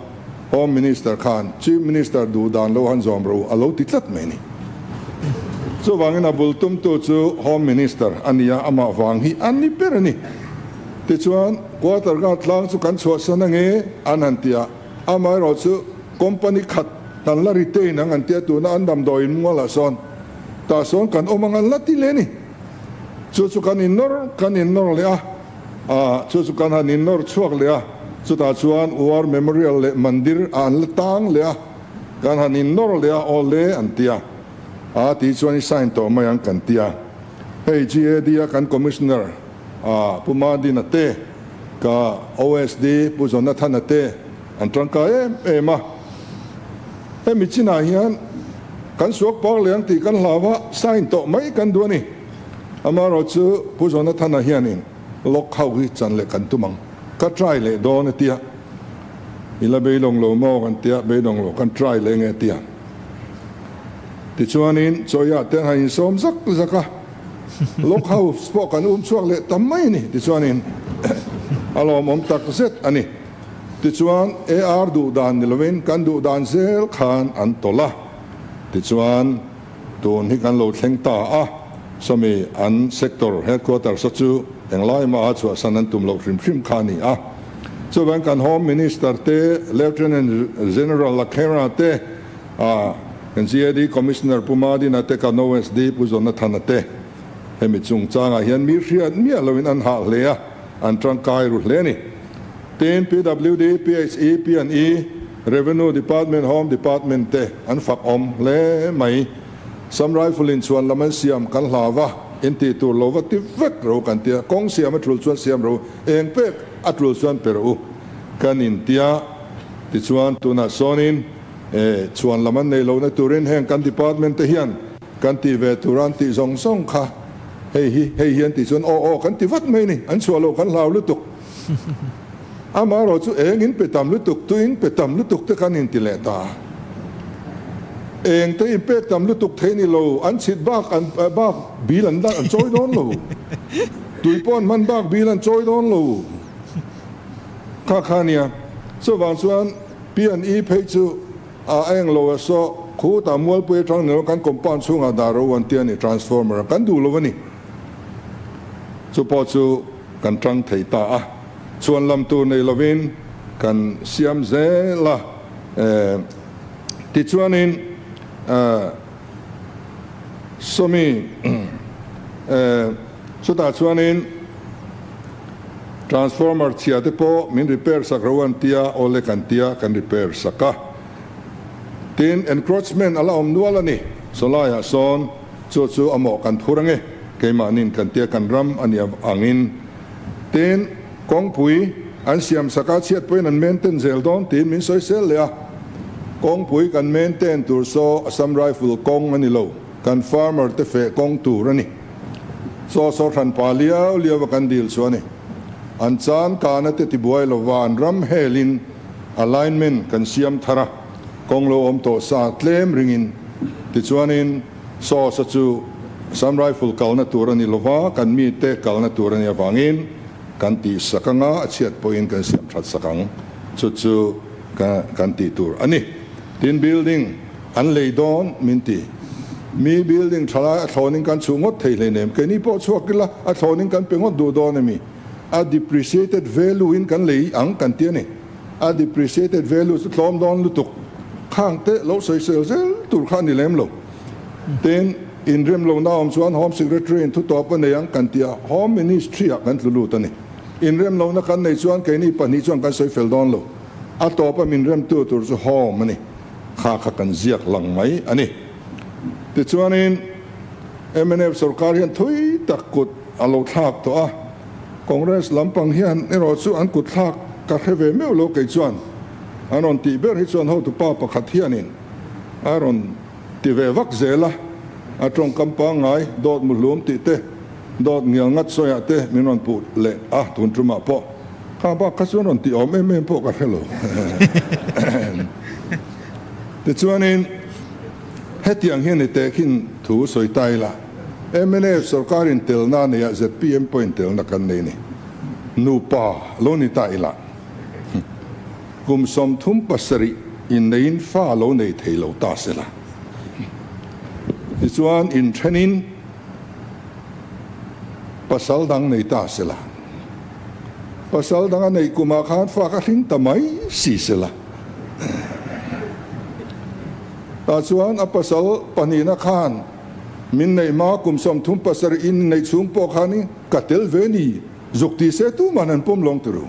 Home Minister khan Chief Minister duh dan lo han zawm ro a lo ti tlat mai a ni. Chuvangin a bul tumtu chu Home Minister a ni a, amah vang hi a ni ber a ni. Tichuan, Quarter Guard tlang chu kan chhuahsan ange an han ti a, amaherawh chu company khat kan la retain ang an ti a, tuna an damdawiin mualah sawn tah sawn kan awm ang an la ti leh a ni. Chu chu kan innawr kan innawr leh a, ah chu chu kan han innawr chhuak leh a, chutah chuan War Memorial leh Mandir ah an la tang leh a, kan han innawr leh a, aw le an ti a, ah tih chuan i sign tawh mai ang kan ti a. Hei GAD a kan Commissioner ah Pu Madina te, ka OSD Pu Jonathana te an tangkai em em a. Hemi chinah hian kan suak par leh ang tih kan hlau a, sign tawh mai kan duh a ni. Amaherawh chu Pu Jonathana hianin lock ho hi chan leh kan tum ang, ka try leh dawn a tia. I la beidawng lo maw kan tia, beidawng lo kan try leh nge tia. Tichuanin Chawia te han insawm zak zak a, lock house pawh kan um chhuak leh tam mai a ni. Tichuanin a lawmawm tak zet a ni. Tichuan, AR duh dan ni lovin kan duh dan zel khan an tawlh a. Tichuan, tun hi kan lo thleng ta a, sawmi an sector headquarters a chu englai maha chhuahsan an tum loh hrim hrim kha a ni a. Chuvang kan Home Minister te, Lieutenant General Lakhera te, kan GAD Commissioner Pu Madina te, kan OSD Pu Jonathana te hemi chungchangah hian mi hriat miah loin an hah hle a, an tangkai ru hle a ni. Tin, PWD, PHE, P&E, Revenue Department, Home Department te an fak awm hle mai. Sam Rifle in chhuan lam an siam kan hlau va, in tih tur lo va ti vek ro kan tia, kawng siam a tul chuan siam ro, eng pek a tul chuan pe rawh u kan in tia. Tichuan tunah sawnin e chhuan lam an nei lohna turin heng kan department te hian kan tih ve tura an tih zawng zawng kha hei hi hei hi an tih chuan aw aw kan ti vat mai ni, an chhuah loh kan hlau lutuk. Amaherawh chu eng in pe tam lutuk, tu in pe tam lutuk te kan inti leh ta. Eng te in pek tam lutuk thei ni lo, an chhit bak an bak bil an an chawi dawn lo. Tui pawh an hman bak bil an chawi dawn lo. Kha kha nia. Chuvang chuan P&E phei chu a eng lo a saw khutah Mualpui atang ni lo kan compound chhungah dah ro an ti a ni, transformer a kan duh lo a ni. Chu pawh chu kan tang thei ta a, chuan lam tur nei lovin kan siam zel a, tichuanin sawmi chutah chuanin transformer chhia te pawh min repair sak ro an tia, awle kan tia kan repair sak a, tin encroachment a la awm nual a ni, sawlaiah sawn. Chu chu a mawh kan phur ange, keimahnin kan tia kan ram a nih avangin. Tin, kawngpui an siam sak a, chhiat pawhin an maintain zel dawn tiin min sawi sel leh a. Kawngpui kan maintain tur saw Assam Rifle kawng a ni lo, kan farmer te feh kawng tur a ni. Chaw saw hran pa liau liau a kan dil chu a ni. An chan kana te tibuai lova an ram helin alignment kan siam thar a, kawng lo awm tawh sa tlem ringin. Tichuanin. Saw-sa chu Assam Rifle kalna tur a ni lova, kan mite kalna tur a nih avangin kan tih sak anga a chhiat pawhin kan siam that sak ang. Chu chu kan tih tur a ni. Tin, building an lei dawn min ti. Mi building tha lai a thlawnin kan chhuh ngawt thei hleinem. Keini pawh chhuak ila a thlawnin kan pe ngawt duh dawn emi? A depreciated value in kan lei ang kan ti a ni. A depreciated value chu tlawm dawn lutuk. Khang te lo sawisel zel tur kha a ni lem lo. Tin, inrem lohna awm chuan Home Secretary in thutawp a nei ang kan ti a, Home Ministry ah kan tlu lut a ni. Inrem lohna kan nei chuan keini pahnih chuan kan sawi fel dawn lo. A tawp a min remtu tur chu Home a ni. Kha kha kan ziak lang mai a ni. Tichuanin mnf sorkar hian thui tak kut a lo thlak tawh a. Congress lampang hian erawh chu an kut thlak ka hre ve meuh lo kei chuan an rawn tih ber hi chuan hotupa pakhat hianin a rawn ti ve vak zel a, a tawngkam pangngai dawt muhlum tih te, dawt ngial ngat sawiah te min rawn puh leh a, tun tumah pawh kha bak kha chuan rawn tih awm em em pawh ka hre lo. Tichuanin hetiang hian i tehkhin thu sawi ta ila. Mnf sorkarin telna a nei a, zpm pawhin telna kan nei a ni. Nupa lo ni ta ila, kum 37 inneiin fa lo nei thei lo ta se la. Tichuan inthenin pasal dang nei ta se la. Pasal dang a neih kumah khan fa ka hring ta mai si se la. Tah chuan a pasal pahnihna khan min neih hma kum 37 in neih chhung pawh khanin ka tel ve ni zuk ti se tuman an pawm lawng turu.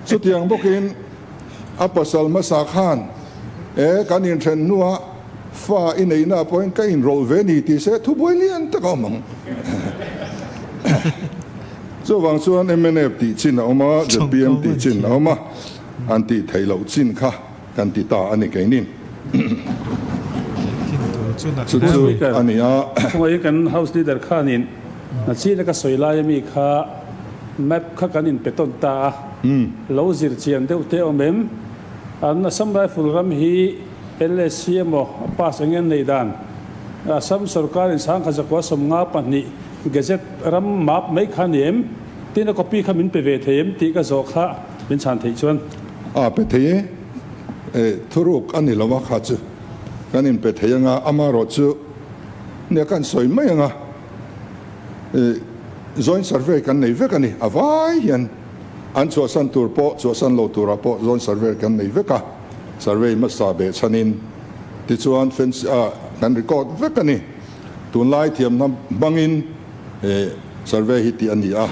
Chutiang bawkin a pasal hmasa khan e kan inthen hnuah fa i neihna pawhin ka inrawlh ve ni ti se thubuai lian tak a awm ang. Chuvang chuan mnf tih chin a awm a, zpm tih chin a awm a, an tih theih loh chin kha kan ti ta a ni keinin. Chu chu a ni a. Khawngaihin kan House Leader khanin Nachina ka sawi lai ami kha map kha kan inpe tawn ta a, lo zir chian deuh te awm em? An Assam Rifle ram hi LSC emaw a pass eng nge nei dan? Assam sorkarin 1992 Gazette ram map mai kha ni em? Tin a copy kha min pe ve thei em tih ka zawh kha min chhan theih chuan. A pe thei e, e thuruk a ni lo a kha chu kan in pe thei anga amarawh chu nia kan sawi mai anga e joint survey kan nei vek a ni a vai hian an chhuahsan tur pawh chhuahsan lo turah pawh joint survey kan nei vek a survey hmasa beh chhanin tichuan fence a kan record vek a ni. Tunlai thiamna hmangin he survey hi tih a ni a.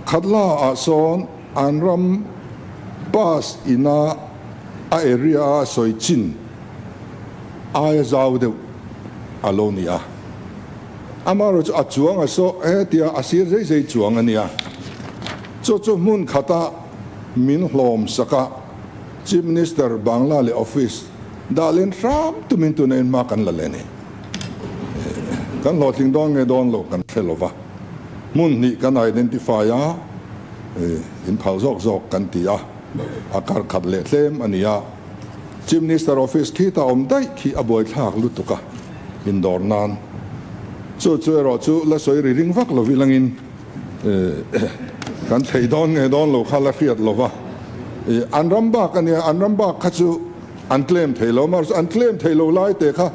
Khatla ah sawn an ram pass ina a area a sawi chin aia zau deuh a lo ni a. Amaherawhchu chu a chuang a saw hetia a sir zei zei chuang a nia. Chu chu hmun khata min hlawm sak a, Chief Minister Bangla leh office Dah len hram tumin tuna in hma kan la leh a ni. Kan hlawhtling dawn nge dawn lo kan hre lova, hmun hnih kan identify a, in phal zawk zawk kan ti a, a kar khat leh tlem a ni a. Chief Minister office khi ta awm daih khi a buaithlak lutuk a, indawr nan. Chu chu erawh chu la sawi ri ring vak lovih langin kan thei dawn nge dawn lo kha la hriat lova. An ram bak a nia, an ram bak kha chu An claim thei lo, mahse an claim thei lo lai te kha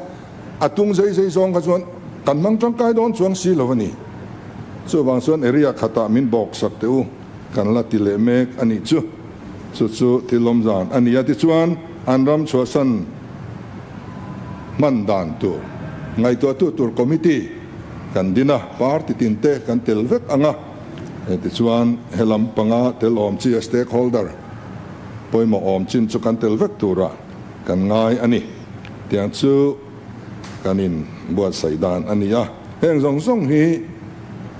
a tung zei zei zawng kha chuan kan hmang tangkai dawn chuang si lo a ni. Chuvang chuan area khatah min bawk sak teh u, kan la ti leh mek a nih chu. Chu chu thil awm zan a ni a, tichuan an ram chhuahsan hman dan tur ngaihtuahtu tur committee kan din a, party tin te kan tel vek ang a, tichuan helam panga tel awm chi a stakeholder Pawimawh awm chin chu kan tel vek tura kan ngai a ni. Tiang chu kan in buatsaih dan a ni a. Heng zawng zawng hi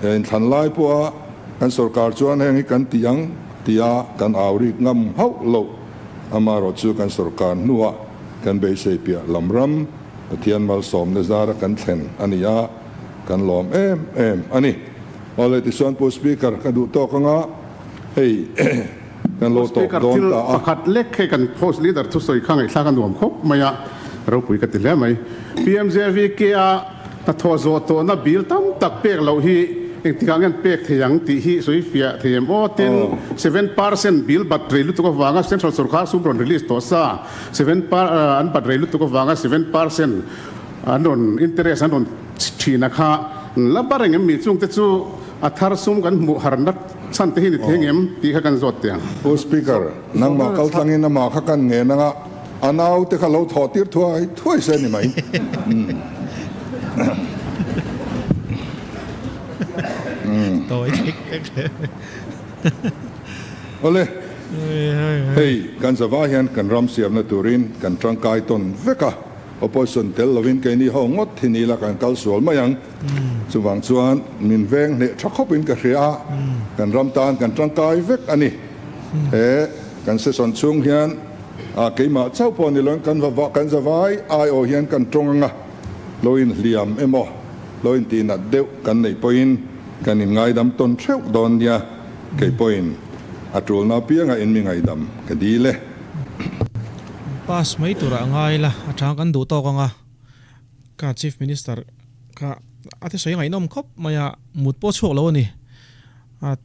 inthlan lai pawha kan sorkar chuan heng hi kan ti ang tia kan au rik ngam hauh loh. Amaherawh chu kan sorkar hnuah kan beisei piah lam ram Pathian malsawmna zara kan thlen a ni a, kan lawm em em a ni. Awle tichuan Pu Speaker ka duh tawk anga hei. Kan lo tawp Speaker dawn thil ta a. Pakhat lek hei kan House Leader thusawi kha ngaihthlak a nuam khawp mai a, ropui ka ti hle mai. PMJVK a hnathawh zawh tawhna bill tam tak pek loh hi engtikah nge an pek thei ang tih hi sawi fiah thei em aw? Tin, 7% bill bat rei lutuk avanga Central Sorkar sum rawn release tawh sa, seven per an bat rei lutuk avanga 7% an rawn interest an rawn thin a kha la bar engem mi chungte chu a thar sum kan hmuh harna Chhan te hi ni thei ngem tih kha kan zawt teh ang. Pu Speaker, nangmah kal tlangin amah kha kan ngen anga a nau te kha lo thawh tir thuai thuai se ni mai. Tawi tek tek hle. Awle, hei kan zavai hian kan ram siamna turin kan tangkai tawn vek a, opposition tel lovin keini ho ngawt hi ni ila kan kal sual mai ang. Chuvang chuan min veng hneh tha khawpin ka hria a, kan ram tan kan tangkai vek a ni. He kan session chhung hian a keimah chauh pawh ni loin kan va kan zavai aiawh hian kan tawng anga lo inhliam emaw lo intihnat deuh kan neih pawhin kan inngaidam tawn theuh dawn nia, kei pawhin a tulna apianga in mi ngaidam ka dil e. Pass mai turah ngai la, a chang kan duh tawk anga. Ka Chief Minister kha a thusawi ngaihnawm khawp mai a, mut pawh chhuak lo a ni. A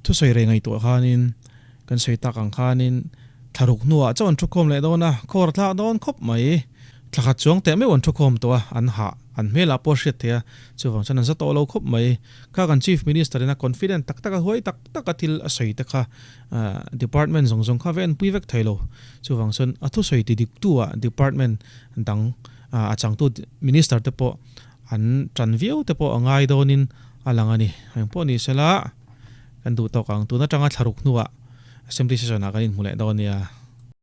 thusawi rei ngaihtuah khanin kan sawi tak ang khanin thlaruk hnuah chauh an thukhawm leh dawn a, khawr thlak dawn khawp mai. Thla khat chuang teh meuh an thukhawm tawh a, an hah, an hmelah pawh a hriat theih a, chuvang chuan an za tawh lo khawp mai. Kha kan Chief Minister in a confident tak tak a, huai tak tak a thil a sawi te kha department zawng zawng kha ve an pui vek thei lo. Chuvang chuan a thusawi ti dik tu ah department dang a changtu Minister te pawh an tan viau te pawh a ngai dawnin a lang a ni. Engpawh ni sela kan duh tawk ang. Tun atanga thlaruk hnuah Assembly Session ah kan inhmu leh dawn nia.